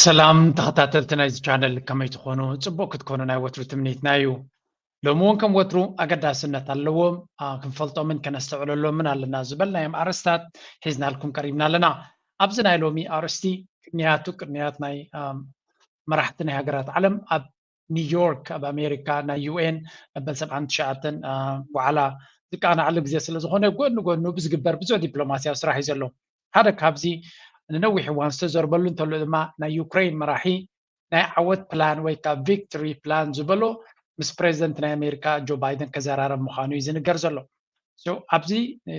ሰላም ተኸታተልቲ ናይዚ ቻነል፣ ከመይ ትኾኑ? ጽቡቕ ክትኮኑ ናይ ወትሩ ትምኒትና እዩ። ሎሚ እውን ከም ወትሩ ኣገዳስነት ኣለዎም፣ አ፣ ክንፈልጦምን ከነስተውዕለሎምን ኣለና ዝበልናዮም ኣርእስታት ሒዝናልኩም ቀሪብና ኣለና። ኣብዚ ናይ ሎሚ ኣርእስቲ ቅንያቱ ቅንያት ናይ፣ አ፣ መራሕቲ ናይ ሃገራት ዓለም ኣብ ኒውዮርክ ኣብ ኣሜሪካ ናይ ዩ ኤን መበል ሰብዓን ትሽዓተን፣ አ፣ ዋዕላ ዝቃናዕሉ ግዜ ስለ ዝኾነ፣ ጎኒ ጎኑ ብዝግበር ብዙሕ ዲፕሎማስያዊ ስራሕ እዩ ዘሎ። ሓደ ካብዚ ንነዊሕ እዋን ዝተዘርበሉ እንተሎ ድማ ናይ ዩክሬን መራሒ ናይ ዓወት ፕላን ወይ ከዓ ቪክቶሪ ፕላን ዝበሎ ምስ ፕሬዚደንት ናይ ኣሜሪካ ጆ ባይደን ከዘራረብ ምዃኑ እዩ ዝንገር ዘሎ። So ኣብዚ፣ እ፣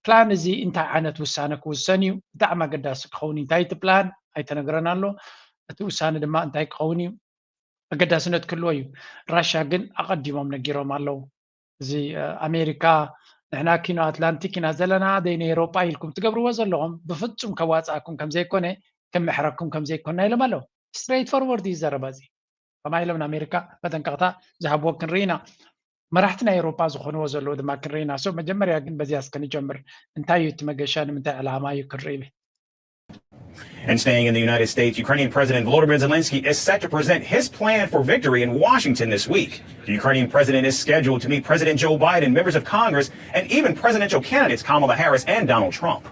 ፕላን እዚ እንታይ ዓይነት ውሳነ ክውሰን እዩ? ብጣዕሚ ኣገዳሲ ክኸውን እዩ። እንታይ እቲ ፕላን ኣይተነግረን ኣሎ። እቲ ውሳነ ድማ እንታይ ክኸውን እዩ? ኣገዳስነት ክህልዎ እዩ። ራሻ ግን ኣቐዲሞም ነጊሮም ኣለዉ። እዚ፣ እ፣ ኣሜሪካ ንሕና ኪኖ ኣትላንቲክ ኢና ዘለና፣ ደይ ናይ ኤሮጳ ኢልኩም ትገብርዎ ዘለኹም ብፍጹም ከዋጽኣኩም ከም ዘይኮነ፣ ክምሕረኩም ከም ዘይኮና ኢሎም ኣለዉ። ስትሬት ፎርወርድ እዩ ዘረባ እዚ። ከማይ ኢሎም ንኣሜሪካ መጠንቀቕታ ዝሃብዎ ክንርኢ ኢና። መራሕቲ ናይ ኤሮጳ ዝኾንዎ ዘለዉ ድማ ክንርኢ ኢና። So መጀመርያ ግን በዚያ እስከ ንጀምር። እንታይ እዩ እቲ መገሻ? ንምንታይ ዕላማ እዩ ክንርኢ? And staying in the United States, Ukrainian President Volodymyr Zelensky is set to present his plan for victory in Washington this week. The Ukrainian president is scheduled to meet President Joe Biden, members of Congress, and even presidential candidates Kamala Harris and Donald Trump.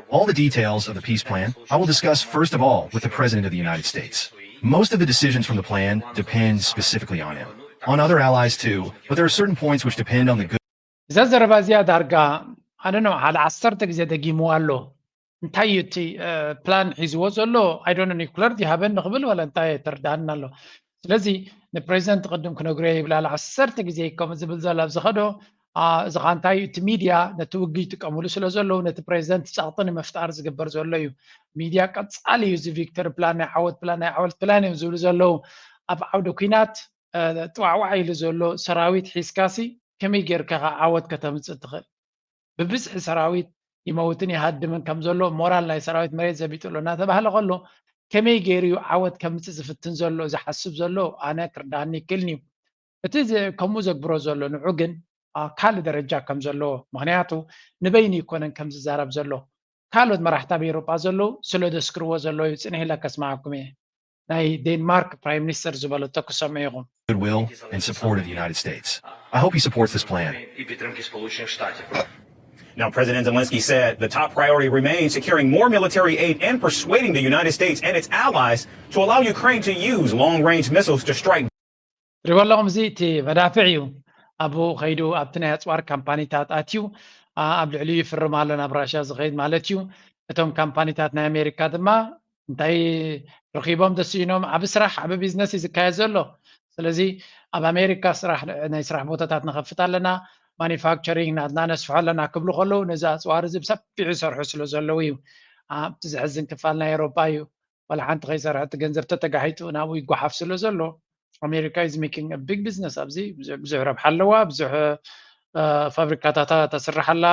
All the details of the peace plan I will discuss first of all with the President of the United States. Most of the decisions from the plan depend specifically on him. On other allies too, but there are certain points which depend on the good እዛ ዘረባ እዚኣ ዳርጋ ኣነ ነው ሓደ ዓሰርተ ግዜ ደጊምዋ ኣሎ። እንታይ እዩ እቲ፣ እ፣ ፕላን ሒዝዎ ዘሎ? ኣይዶነ ኒኩለር ይሃበኒ ክብል ዋላ እንታይ ተርዳኣና ኣሎ። ስለዚ ንፕሬዚደንት ቅድም ክነግሮ ይብላ ኣለ ዓሰርተ ግዜ እዩ ከምኡ ዝብል ዘሎ ኣብዚ ኸዶ። አ፣ እዚ ኸዓ እንታይ እዩ? እቲ ሚድያ ነቲ ውግእ ይጥቀምሉ ስለ ዘለዉ ነቲ ፕሬዚደንት ጸቕጢ ንምፍጣር ዝግበር ዘሎ እዩ። ሚድያ ቀጻሊ እዩ እዚ ቪክቶሪ ፕላን ናይ ዓወት ፕላን ናይ ዓወት ፕላን እዮም ዝብሉ ዘለዉ። ኣብ ዓውደ ኲናት፣ እ፣ ጥዋዕዋዕ ኢሉ ዘሎ ሰራዊት ሒዝካሲ ከመይ ጌርካ ኸዓ ዓወት ከተምጽእ ትኽእል? ብብዝሒ ሰራዊት ይመውትን ይሃድምን ከም ዘሎ፣ ሞራል ናይ ሰራዊት መሬት ዘቢጡ ኣሎ እናተባህለ ከሎ፣ ከመይ ገይሩ እዩ ዓወት ከምጽእ ዝፍትን ዘሎ ዝሓስብ ዘሎ? ኣነ ክርዳኣኒ ይክእልን እዩ። እቲ ዝ-፣ ከምኡ ዘግብሮ ዘሎ ንዑ ግን፣ አ፣ ካልእ ደረጃ ከም ዘለዎ፣ ምኽንያቱ ንበይኑ ይኮነን ከም ዝዛረብ ዘሎ። ካልኦት መራሕቲ ኣብ ኤውሮጳ ዘለዉ ስለ ዘስክርዎ ዘለዉ እዩ። ጽንሕ ኢለ ከስምዓኩም እየ። ናይ ዴንማርክ ፕራይም ሚኒስተር ዝበለቶ ክሰምዑ ኢኹም። Goodwill and support of the United States. I hope he supports this plan. Now, President Zelensky said the top priority remains securing more military aid and persuading the United States and its allies to allow Ukraine to use long range missiles to strike. ትሪእዎ ኣለኹም፣ እዚ እቲ መዳፍዕ እዩ። ኣብኡ ከይዱ ኣብቲ ናይ ኣፅዋር ካምፓኒታት ኣትዩ፣ ኣ-፣ ኣብ ልዕሊኡ ይፍርም ኣሎ፣ ናብ ራሽያ ዝኸይድ ማለት እዩ። እቶም ካምፓኒታት ናይ ኣሜሪካ ድማ እንታይ ረኺቦም? ተስኢኖም። ዓቢ ስራሕ፣ ዓቢ ቢዝነስ እዩ ዝካየድ ዘሎ። ስለዚ ኣብ ኣሜሪካ ስራሕ፣ ናይ ስራሕ ቦታታት ንኸፍት ኣለና፣ ማኒፋክቸሪንግ ናትና ነስፍሖ ኣለና ክብሉ ከለዉ ነዚ ኣፅዋር እዚ ብሰፊሑ ይሰርሑ ስለ ዘለዉ እዩ። ኣብቲ ዘሕዝን ክፋል ናይ ኤውሮጳ እዩ። ዋላ ሓንቲ ከይሰርሐ እቲ ገንዘብ ተተጋሒጡ ናብኡ ይጓሓፍ ስለ ዘሎ፣ ኣሜሪካ is making a big business ኣብዚ። ብዙሕ፣ ብዙሕ ረብሓ ኣለዋ፣ ብዙሕ፣ እ፣ ፋብሪካታት ተስርሕ ኣላ።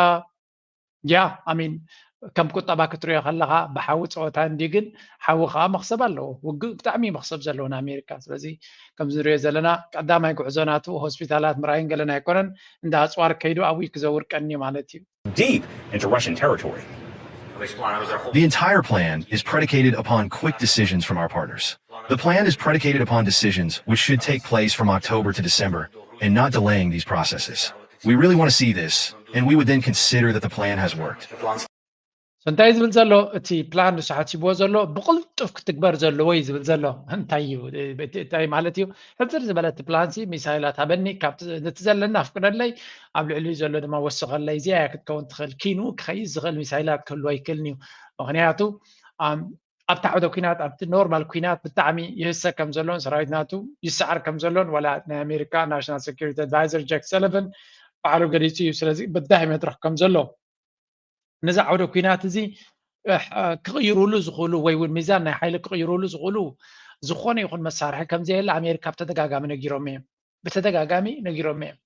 ያ፣ I mean፣ ከም ቁጠባ ክትሪኦ ከለኻ ብሓዊ ፀወታ እንዲ፣ ግን ሓዊ ከዓ መኽሰብ ኣለዎ። ውግእ ብጣዕሚ እዩ መኽሰብ ዘለዎ ንኣሜሪካ። ስለዚ ከምዚ ንሪኦ ዘለና ቀዳማይ ጉዕዞ ናቱ ሆስፒታላት ምርኣይን ገለን ኣይኮነን፣ እንዳ ኣፅዋር ከይዱ ኣብኡ ክዘውር ቀንዩ ማለት እዩ። Deep into Russian territory. The entire plan is predicated upon quick decisions from our partners. The plan is predicated upon decisions which should take place from October to December and not delaying these processes. We really want to see this, and we would then consider that the plan has worked. So እንታይ ዝብል ዘሎ? እቲ ፕላን ንሱ ሓሲብዎ ዘሎ ብቕልጡፍ ክትግበር ዘለዎ እዩ ዝብል ዘሎ። እንታይ እዩ? እቲ፣ እንታይ ማለት እዩ? ሕጽር ዝበለ እቲ ፕላንሲ፣ ሚሳይላት ሃበኒ፣ ካብቲ፣ ነቲ ዘለኒ ኣፍቅደለይ፣ ኣብ ልዕሊኡ ዘሎ ድማ ወስኸለይ። እዚኣ እያ ክትከውን ትኽእል። ኪኑ ክኸይድ ዝኽእል ሚሳይላት ክህልዎ ኣይክእልን እዩ። ምኽንያቱ፣ ኣም፣ ኣብቲ ዓውደ ኲናት፣ ኣብቲ ኖርማል ኲናት ብጣዕሚ ይህሰ ከም ዘሎን ሰራዊት ናቱ ይሰዓር ከም ዘሎን ዋላ ናይ ኣሜሪካ ናሽናል ሴኩሪቲ ኣድቫይዘር ጃክ ሰለቨን ባዕሉ ገሊጹ እዩ። ስለዚ በዳሂ መድረኽ ከም ዘሎ ነዚ ዓውደ ኲናት እዚ፣ እ፣ ክቕይሩሉ ዝኽእሉ ወይ እውን ሚዛን ናይ ሓይሊ ክቕይሩሉ ዝኽእሉ ዝኾነ ይኹን መሳርሒ ከም ዘየለ ኣሜሪካ ብተደጋጋሚ ነጊሮም እዮም። ብተደጋጋሚ ነጊሮም እዮም።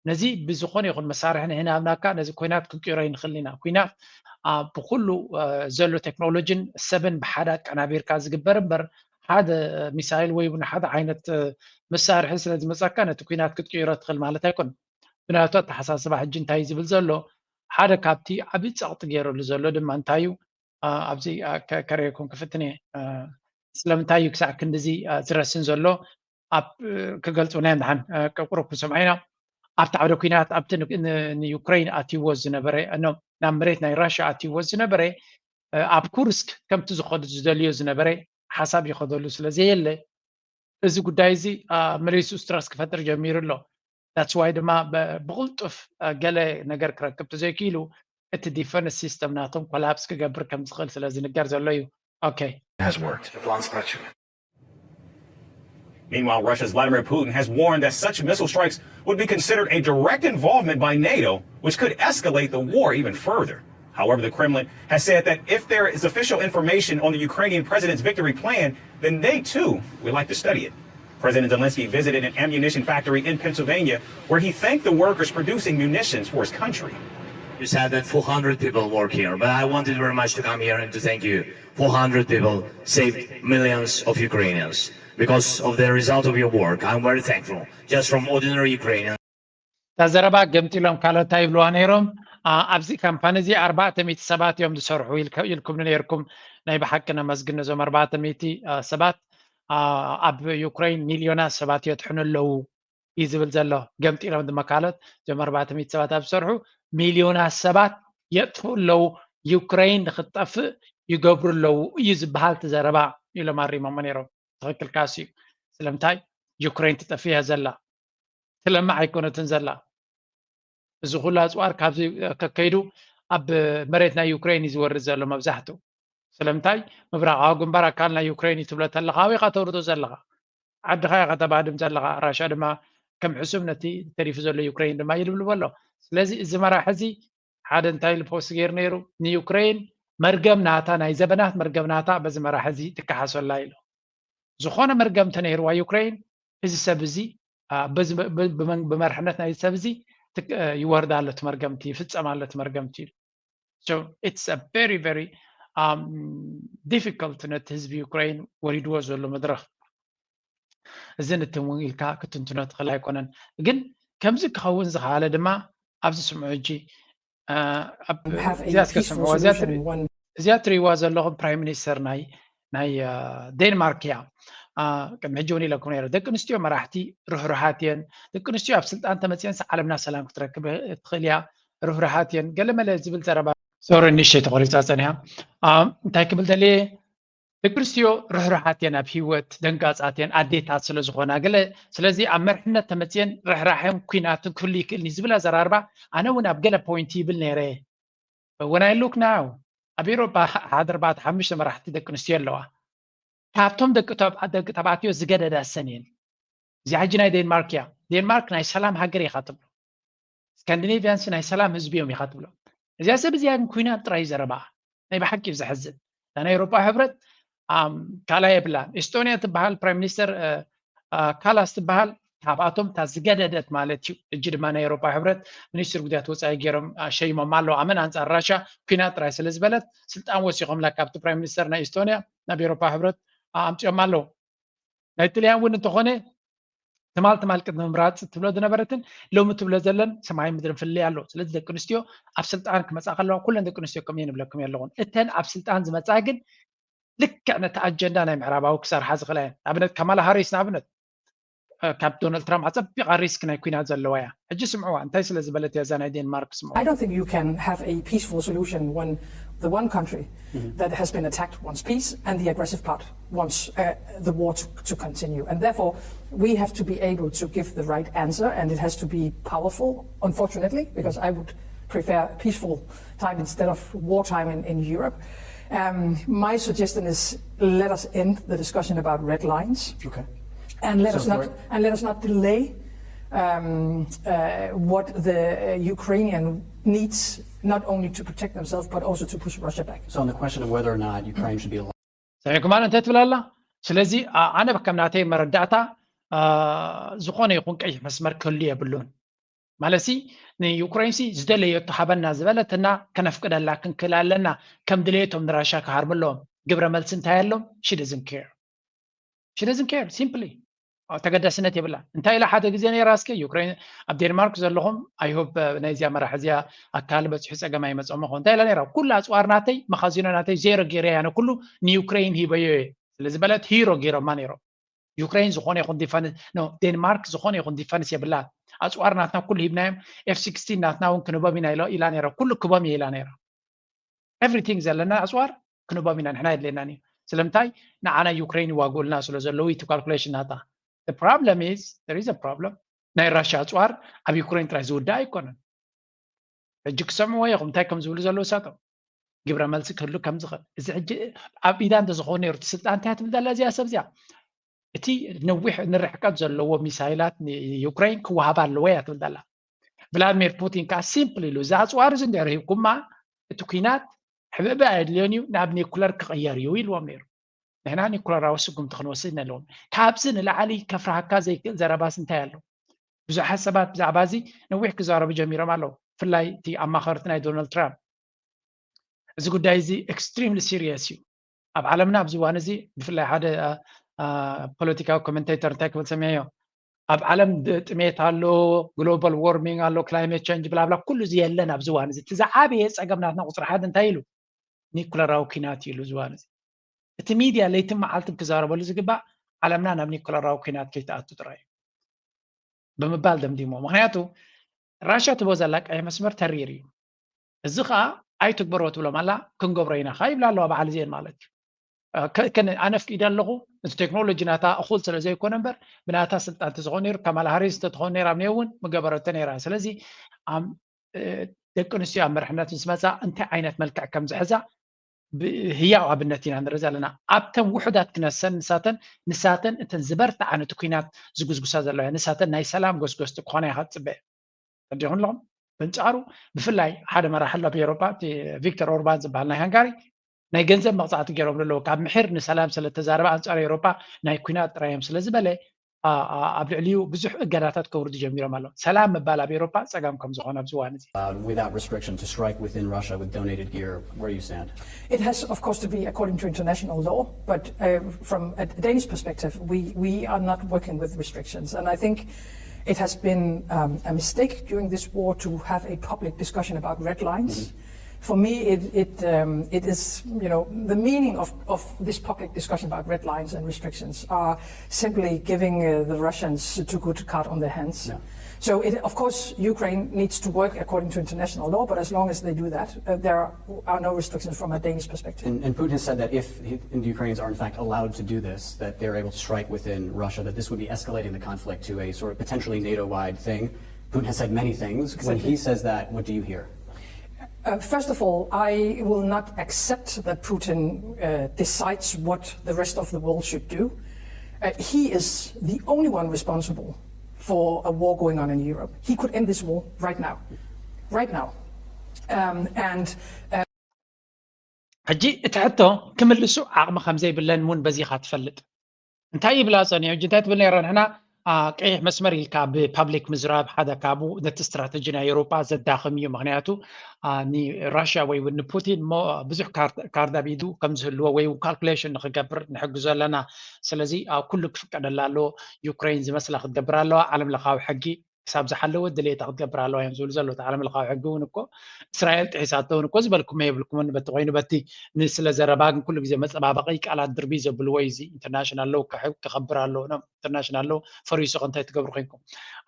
ነዚ ብዝኾነ ይኹን መሳርሒ ንሕና ኣብናካ ነዚ ኲናት ክንቅይሮ ኣይንኽእልን ኢና። ኲናት፣ አ፣ ብኹሉ፣ አ፣ ዘሎ ቴክኖሎጂን ሰብን ብሓደ ኣቀናቢርካ ዝግበር እምበር ሓደ ሚሳይል ወይ እውን ሓደ ዓይነት፣ አ፣ መሳርሒ ስለ ዝመጻካ ነቲ ኲናት ክትቅይሮ ትኽእል ማለት ኣይኮነን። ብናቱ ኣተሓሳስባ ሕጂ እንታይ እዩ ዝብል ዘሎ? ሓደ ካብቲ ዓቢ ጸቕጢ ገይሩሉ ዘሎ ድማ እንታይ እዩ? ኣብዚ ከርእየኩም ክፍትን እየ። ስለምንታይ እዩ ክሳዕ ክንድዚ ዝረስን ዘሎ ኣብ ክገልፁና እዮም። ድሓን ቅርብ ክንሰምዖ ኢና። ኣብቲ ዓውደ ኩናት ኣብቲ ንዩክሬን ኣትይዎ ዝነበረ፣ ናብ መሬት ናይ ራሽያ ኣትይዎ ዝነበረ፣ ኣብ ኩርስክ ከምቲ ዝኸዱ ዝደልዮ ዝነበረ ሓሳብ ይኸደሉ ስለ ዘየለ፣ እዚ ጉዳይ እዚ መሊሱ ስትረስ ክፈጥር ጀሚሩ ኣሎ። That's why ድማ ብቕልጡፍ ገለ ነገር ክረክብ ተዘይክኢሉ እቲ ዲፈንስ ሲስተም ናቶም ኮላፕስ ክገብር ከም ዝኽእል ስለ ዝንገር ዘሎ እዩ። Okay. Meanwhile, Russia's Vladimir Putin has warned that such missile strikes would be considered a direct involvement by NATO, which could escalate the war even further. However, the Kremlin has said that if there is official information on the Ukrainian president's victory plan, then they too would like to study it. President Zelensky visited an ammunition factory in Pennsylvania where he thanked the workers producing munitions for his country. You said that four hundred people work here, but I wanted very much to come here and to thank you. Four hundred people saved millions of Ukrainians because of the result of your work. I'm very thankful, just from ordinary Ukrainians. እታ ዘረባ ገምጢሎም ካልኦት እንታይ ይብልዋ ነይሮም? ኣብዚ ካምፓኒ እዚ ኣርባዕተ ሚእቲ ሰባት እዮም ዝሰርሑ ኢልኩምኒ ነይርኩም። ናይ ብሓቂ ነመስግን ነዞም ኣርባዕተ ሚእቲ ሰባት። ኣብ ዩክሬን ሚልዮናት ሰባት የጥሕኑ ኣለዉ እዩ ዝብል ዘሎ። ገምጢሎም ድማ ካልኦት እዞም ኣርባዕተ ሚእቲ ሰባት ኣብ ዝሰርሑ ሚልዮናት ሰባት የጥፍኡ ኣለዉ፣ ዩክሬን ንክትጠፍእ ይገብሩ ኣለዉ እዩ ዝበሃል እቲ ዘረባ ኢሎም ኣሪሞሞ ነይሮም። ትኽክል ካስ እዩ። ስለምንታይ ዩክሬን ትጠፍእ እያ ዘላ፣ ትለምዕ ኣይኮነትን ዘላ። እዚ ኩሉ ኣፅዋር ካብዚ ከከይዱ ኣብ መሬት ናይ ዩክሬን እዩ ዝወርድ ዘሎ መብዛሕትኡ። ስለምንታይ ምብራቃዊ ግንባር ኣካል ናይ ዩክሬን እዩ ትብሎ ተለካ ኣበይ ኢካ ተውርዶ ዘለካ? ዓድኻ ኢካ ተባድም ዘለካ። ራሻ ድማ ከም ሕሱም ነቲ ተሪፉ ዘሎ ዩክሬን ድማ ይልብልቦ ኣሎ። ስለዚ እዚ መራሒ እዚ ሓደ እንታይ ኢሉ ፖስት ገይሩ ነይሩ? ንዩክሬን መርገም ናታ፣ ናይ ዘበናት መርገም ናታ በዚ መራሒ እዚ ትከሓሶላ ኢሉ። ዝኾነ መርገም እንተነይርዋ ዩክሬን እዚ ሰብ እዚ ብመርሕነት ናይ ሰብ እዚ ይወርድ ኣሎ እቲ መርገምቲ፣ ይፍፀም ኣሎ እቲ መርገምቲ ኢሉ። So it's a very very difficult ነቲ ህዝቢ ዩክሬን ወሪድዎ ዘሎ መድረኽ። እዚ ንትም ኢልካ ክትንትኖ ትኽእል ኣይኮነን። ግን ከምዚ ክኸውን ዝኸኣለ ድማ ኣብዚ ስምዑ ሕጂ እዚኣ እስከ ስምዕዋ። እዚኣ ትርእይዋ ዘለኹም ፕራይም ሚኒስተር ናይ ናይ ዴንማርክ እያ። ቅድሚ ሕጂ እውን ኢለኩም ነይረ፣ ደቂ ኣንስትዮ መራሕቲ ርሕሩሓት እየን። ደቂ ኣንስትዮ ኣብ ስልጣን ተመፅአን ዓለምና ሰላም ክትረክብ ትኽእል እያ። ርሕሩሓት እየን ገለመለ ዝብል ዘረባ። ሶሪ፣ ንእሽተይ ተቆሪፃ ፀኒሓ። እንታይ ክብል ደልየ፣ ደቂ ኣንስትዮ ርሕሩሓት እየን፣ ኣብ ሂወት ደንጋፃት እየን፣ ኣዴታት ስለ ዝኾና ገለ። ስለዚ ኣብ መርሕነት ተመፅየን ርሕራሕን ኩናትን ክህሉ ይክእል እዩ ዝብል ኣዘራርባ ኣነ እውን ኣብ ገለ ፖይንት ይብል ነይረ። When I look now ኣብ ኤሮፓ ሓደ ኣርባዕተ ሓሙሽተ መራሕቲ ደቂ ኣንስትዮ ኣለዋ። ካብቶም ደቂ ተባዕትዮ ዝገደዳ ሰን እየን። እዚኣ ሕጂ ናይ ዴንማርክ እያ። ዴንማርክ ናይ ሰላም ሃገር ኢኻ ትብሎ፣ ስካንዲኔቪያንስ ናይ ሰላም ህዝቢ እዮም ኢኻ ትብሎ። እዚኣ ሰብ እዚኣ ግን ኩናት ጥራይ እዩ ዘረባኣ። ናይ ብሓቂ እዩ ዘሕዝን። እታ ናይ ኤውሮጳ ሕብረት ካልኣ የብላን። ኤስቶንያ ትበሃል ፕራይም ሚኒስተር ካላስ ትበሃል ካብኣቶም እታ ዝገደደት ማለት እዩ። ሕጂ ድማ ናይ ኤውሮጳ ሕብረት ሚኒስትር ጉዳያት ወፃኢ ገይሮም ሸይሞም ኣለዉ። ኣመን ኣንፃር ራሻ ኩናት ጥራይ ስለ ዝበለት ስልጣን ወሲኾምላ ካብቲ ፕራይም ሚኒስተር ናይ ኤስቶንያ ናብ ኤውሮጳ ሕብረት ኣምፅኦም ኣለዉ። ናይ ጥልያን እውን እንተኾነ ትማል ትማል ቅድሚ ምምራፅ ትብሎ ዝነበረትን ሎሚ ትብሎ ዘለን ሰማይ ምድርን ፍልልይ ኣሎ። ስለዚ ደቂ ኣንስትዮ ኣብ ስልጣን ክመፃ ከለዋ ኩለን ደቂ ኣንስትዮ ከምኡ እየን እብለኩም ኣለኹን። እተን ኣብ ስልጣን ዝመፃ ግን ልክዕ ነቲ ኣጀንዳ ናይ ምዕራባዊ ክሰርሓ ዝኽእላ እየን። ንኣብነት ካማላ ሃሪስ ንኣብነት ካብ ዶናልድ ትራምፕ ኣፀቢቓ ሪስክ ናይ ኩናት ዘለዋ እያ። ሕጂ ስምዕዋ እንታይ ስለ ዝበለት እያ እዛ ናይ ዴንማርክ ስምዕዋ። I don't think you can have a peaceful solution when the one country that has been attacked wants peace and the aggressive part wants uh, the war to, to continue. And therefore, we have to be able to give the right answer, and it has to be powerful, unfortunately, because I would prefer peaceful time instead of wartime in, in Europe. Um, my suggestion is let us end the discussion about red lines. Okay. And let us not and let us not delay um, uh, what the Ukrainian needs, not only to protect themselves but also to push Russia back. So on the question of whether or not Ukraine should be allowed ሰሚዕኩም ማለት እንታይ ትብል ኣላ? ስለዚ ኣነ ከም ናተይ መረዳእታ ዝኾነ ይኹን ቀይሕ መስመር ክህሉ የብሉን። ማለትሲ ንዩክሬንሲ ዝደለየቶ ሃበና ዝበለትና ከነፍቅደላ ክንክእል ኣለና። ከም ድሌቶም ንራሻ ክሃርሙ ኣለዎም። ግብረ መልሲ እንታይ ኣሎም? She doesn't care. She doesn't care simply። ተገዳስነት የብላ። እንታይ ኢላ ሓደ ግዜ ነይራ እስከ ዩክሬን ኣብ ዴንማርክ ዘለኹም I hope ናይዚኣ መራሒ እዚኣ ኣካል በፂሑ ፀገም ኣይመፅኦም ይኸውን እንታይ ኢላ ነይራ? ኩሉ ኣፅዋር ናተይ መኻዚኖ ናተይ ዜሮ ገይረ ያነ ኩሉ ንዩክሬን ሂበዮ እየ ስለዝበለት ሂሮ ገይሮማ ነይሮም። ዩክሬን ዝኾነ ይኹን ዲፈንስ ኖ ዴንማርክ ዝኾነ ይኹን ዲፈንስ የብላን። ኣፅዋር ናትና ኩሉ ሂብናዮም ኤፍ ሲክስቲን ናትና እውን ክንቦም ኢና ኢላ ነይራ። ኩሉ ክቦም እየ ኢላ ነይራ። ኤቭሪቲንግ ዘለና ኣፅዋር ክንቦም ኢና ንሕና የድልየናን እዩ። ስለምንታይ ንዓና ዩክሬን ይዋግኡልና ስለ ዘለዉ እቲ ካልኩሌሽን ናታ። ፕሮብለም ኢዝ ሪዝ ፕሮብለም። ናይ ራሽያ ኣፅዋር ኣብ ዩክሬን ጥራይ ዝውዳእ ኣይኮነን። ሕጂ ክሰምዕዎ ኢኹም እንታይ ከም ዝብሉ ዘለዉ እሳቶም ግብረ መልሲ ክህሉ ከም ዝኽእል። እዚ ሕጂ ኣብ ኢዳ እንተዝኸውን ነይሩ እቲ ስልጣን እንታይ ትብል ዘላ እዚኣ ሰብ እዚኣ? እቲ ነዊሕ ንርሕቀት ዘለዎ ሚሳይላት ንዩክሬን ክወሃባ ኣለዎ እያ ትብል ዘላ። ቭላድሚር ፑቲን ከዓ ሲምፕል ኢሉ እዚ ኣፅዋር እዚ እንድሕር ሂብኩማ እቲ ኩናት ሕብእብእ ኣየድልዮን እዩ ናብ ኒኩለር ክቕየር እዩ ኢልዎም ነይሩ። ንሕና ኒኩለራዊ ስጉምቲ ክንወስድ ኣለዎም። ካብዚ ንላዕሊ ከፍርሃካ ዘይክእል ዘረባስ እንታይ ኣሎ? ብዙሓት ሰባት ብዛዕባ እዚ ነዊሕ ክዛረቡ ጀሚሮም ኣለዉ። ብፍላይ እቲ ኣማኸርቲ ናይ ዶናልድ ትራምፕ እዚ ጉዳይ እዚ ኤክስትሪምሊ ሲሪየስ እዩ። ኣብ ዓለምና ኣብዚ እዋን እዚ ብፍላይ ሓደ ፖለቲካዊ ኮመንቴተር እንታይ ክብል ሰሚዐዮ ኣብ ዓለም ጥሜት ኣሎ፣ ግሎባል ዎርሚንግ ኣሎ፣ ክላይሜት ቸንጅ ብላብላ ኩሉ እዚ የለን ኣብዚ እዋን እዚ። እቲ ዝዓበየ ፀገም ናትና ቁፅሪ ሓደ እንታይ ኢሉ? ኒኩለራዊ ኩናት እዩ ኢሉ እዚ እዋን እዚ። እቲ ሚድያ ለይትን መዓልትን ክዛረበሉ ዝግባእ ዓለምና ናብ ኒኩለራዊ ኩናት ከይትኣቱ ጥራይ እዩ ብምባል ደምዲሞ። ምክንያቱ ራሽያ ትቦ ዘላ ቀይሕ መስመር ተሪር እዩ። እዚ ከዓ ኣይትግበሮ ትብሎም ኣላ ክንገብሮ ኢና ከዓ ይብላ ኣለዋ በዓል እዚአን ማለት እዩ። ኣነ ኣፍቂደ ኣለኹ እቲ ቴክኖሎጂ ናታ እኹል ስለ ዘይኮነ እምበር ብናታ ስልጣን ተዝኾን ነይሩ ካማላ ሃሪስ እንተትኾን ነይራ ኣብ እውን ምገበረቶ ነይራ። ስለዚ ደቂ ኣንስትዮ ኣብ መርሕነት ምስ መፃ እንታይ ዓይነት መልክዕ ከም ዝሕዛ ህያው ኣብነት ኢና ንርኢ ዘለና። ኣብተን ውሑዳት ክነሰን ንሳተን ንሳተን እተን ዝበርትዓ ነቲ ኩናት ዝጉስጉሳ ዘለዋ ንሳተን ናይ ሰላም ጎስጎስቲ ክኾና ኢኻ ትፅበ ተዲኹም ኣለኹም። በንፃሩ ብፍላይ ሓደ መራሒ ኣሎ ኣብ ኤሮፓ ቪክተር ኦርባን ዝበሃል ናይ ሃንጋሪ ናይ ገንዘብ መቕፃዕቲ ገይሮም ኣለዉ ካብ ምሕር ንሰላም ስለተዛረበ ኣንፃር ኤሮፓ ናይ ኩናት ጥራይ እዮም ስለዝበለ ኣብ ልዕሊኡ ብዙሕ እገዳታት ከውርዱ ጀሚሮም ኣለዉ። ሰላም ምባል ኣብ ኤሮፓ ፀገም ከም ዝኾነ ኣብዚ እዋን እዚ without restriction to strike within Russia with donated gear, where you stand? It has, of course, to be according to international law, but uh, from a Danish perspective, we, we are not working with restrictions. And I think it has been um, a mistake during this war to have a public discussion about red lines. Mm-hmm. For me, it, it, um, it is, you know, the meaning of, of this public discussion about red lines and restrictions are simply giving uh, the Russians too good card on their hands. Yeah. So, it, of course, Ukraine needs to work according to international law, but as long as they do that, uh, there are, are no restrictions from a Danish perspective. And, and Putin has said that if he, and Ukrainians are in fact allowed to do this, that they're able to strike within Russia, that this would be escalating the conflict to a sort of potentially NATO-wide thing. Putin has said many things. When he says that, what do you hear? Uh, first of all, I will not accept that Putin uh, decides what the rest of the world should do. Uh, he is the only one responsible for a war going on in Europe. He could end this war right now. Right now. Um, and uh, ሕጂ እቲ ሕቶ ክምልሱ ዓቕሚ ከም ዘይብለን እውን በዚኻ ትፈልጥ። እንታይ ይብላ ጸኒሑ? ሕጂ እንታይ ትብል ነይራ? ንሕና ቀይሕ መስመር ኢልካ ብፓብሊክ ምዝራብ ሓደ ካብኡ ነቲ ስትራተጂ ናይ ኤውሮጳ ዘዳኽም እዩ። ምክንያቱ ንራሽያ ወይ እውን ንፑቲን እሞ ብዙሕ ካርድ ኣብ ኢዱ ከም ዝህልዎ ወይ እውን ካልኩሌሽን ንክገብር ንሕግዞ ኣለና። ስለዚ ኣብ ኩሉ ክፍቀደላ ኣለዎ። ዩክሬን ዝመስላ ክትገብር ኣለዋ። ዓለም ለኻዊ ሕጊ ክሳብ ዝሓለወ ድሌታ ክትገብር ኣለዋ እዮም ዝብሉ ዘለዉ ዓለም ለኻዊ ሕጊ እውን እኮ እስራኤል ጥሒሳቶ እውን እኮ ዝበልኩሞ የብልኩምን በቲ ኮይኑ በቲ ንስለ ዘረባ ግን ኩሉ ግዜ መፀባበቂ ቃላት ድርቢ ዘብልዎ እዩ እዚ ኢንተርናሽናል ሎው ክኸብር ኣለዎ ኢንተርናሽናል ሎው ፈሪሱ ከ እንታይ ትገብሩ ኮይንኩም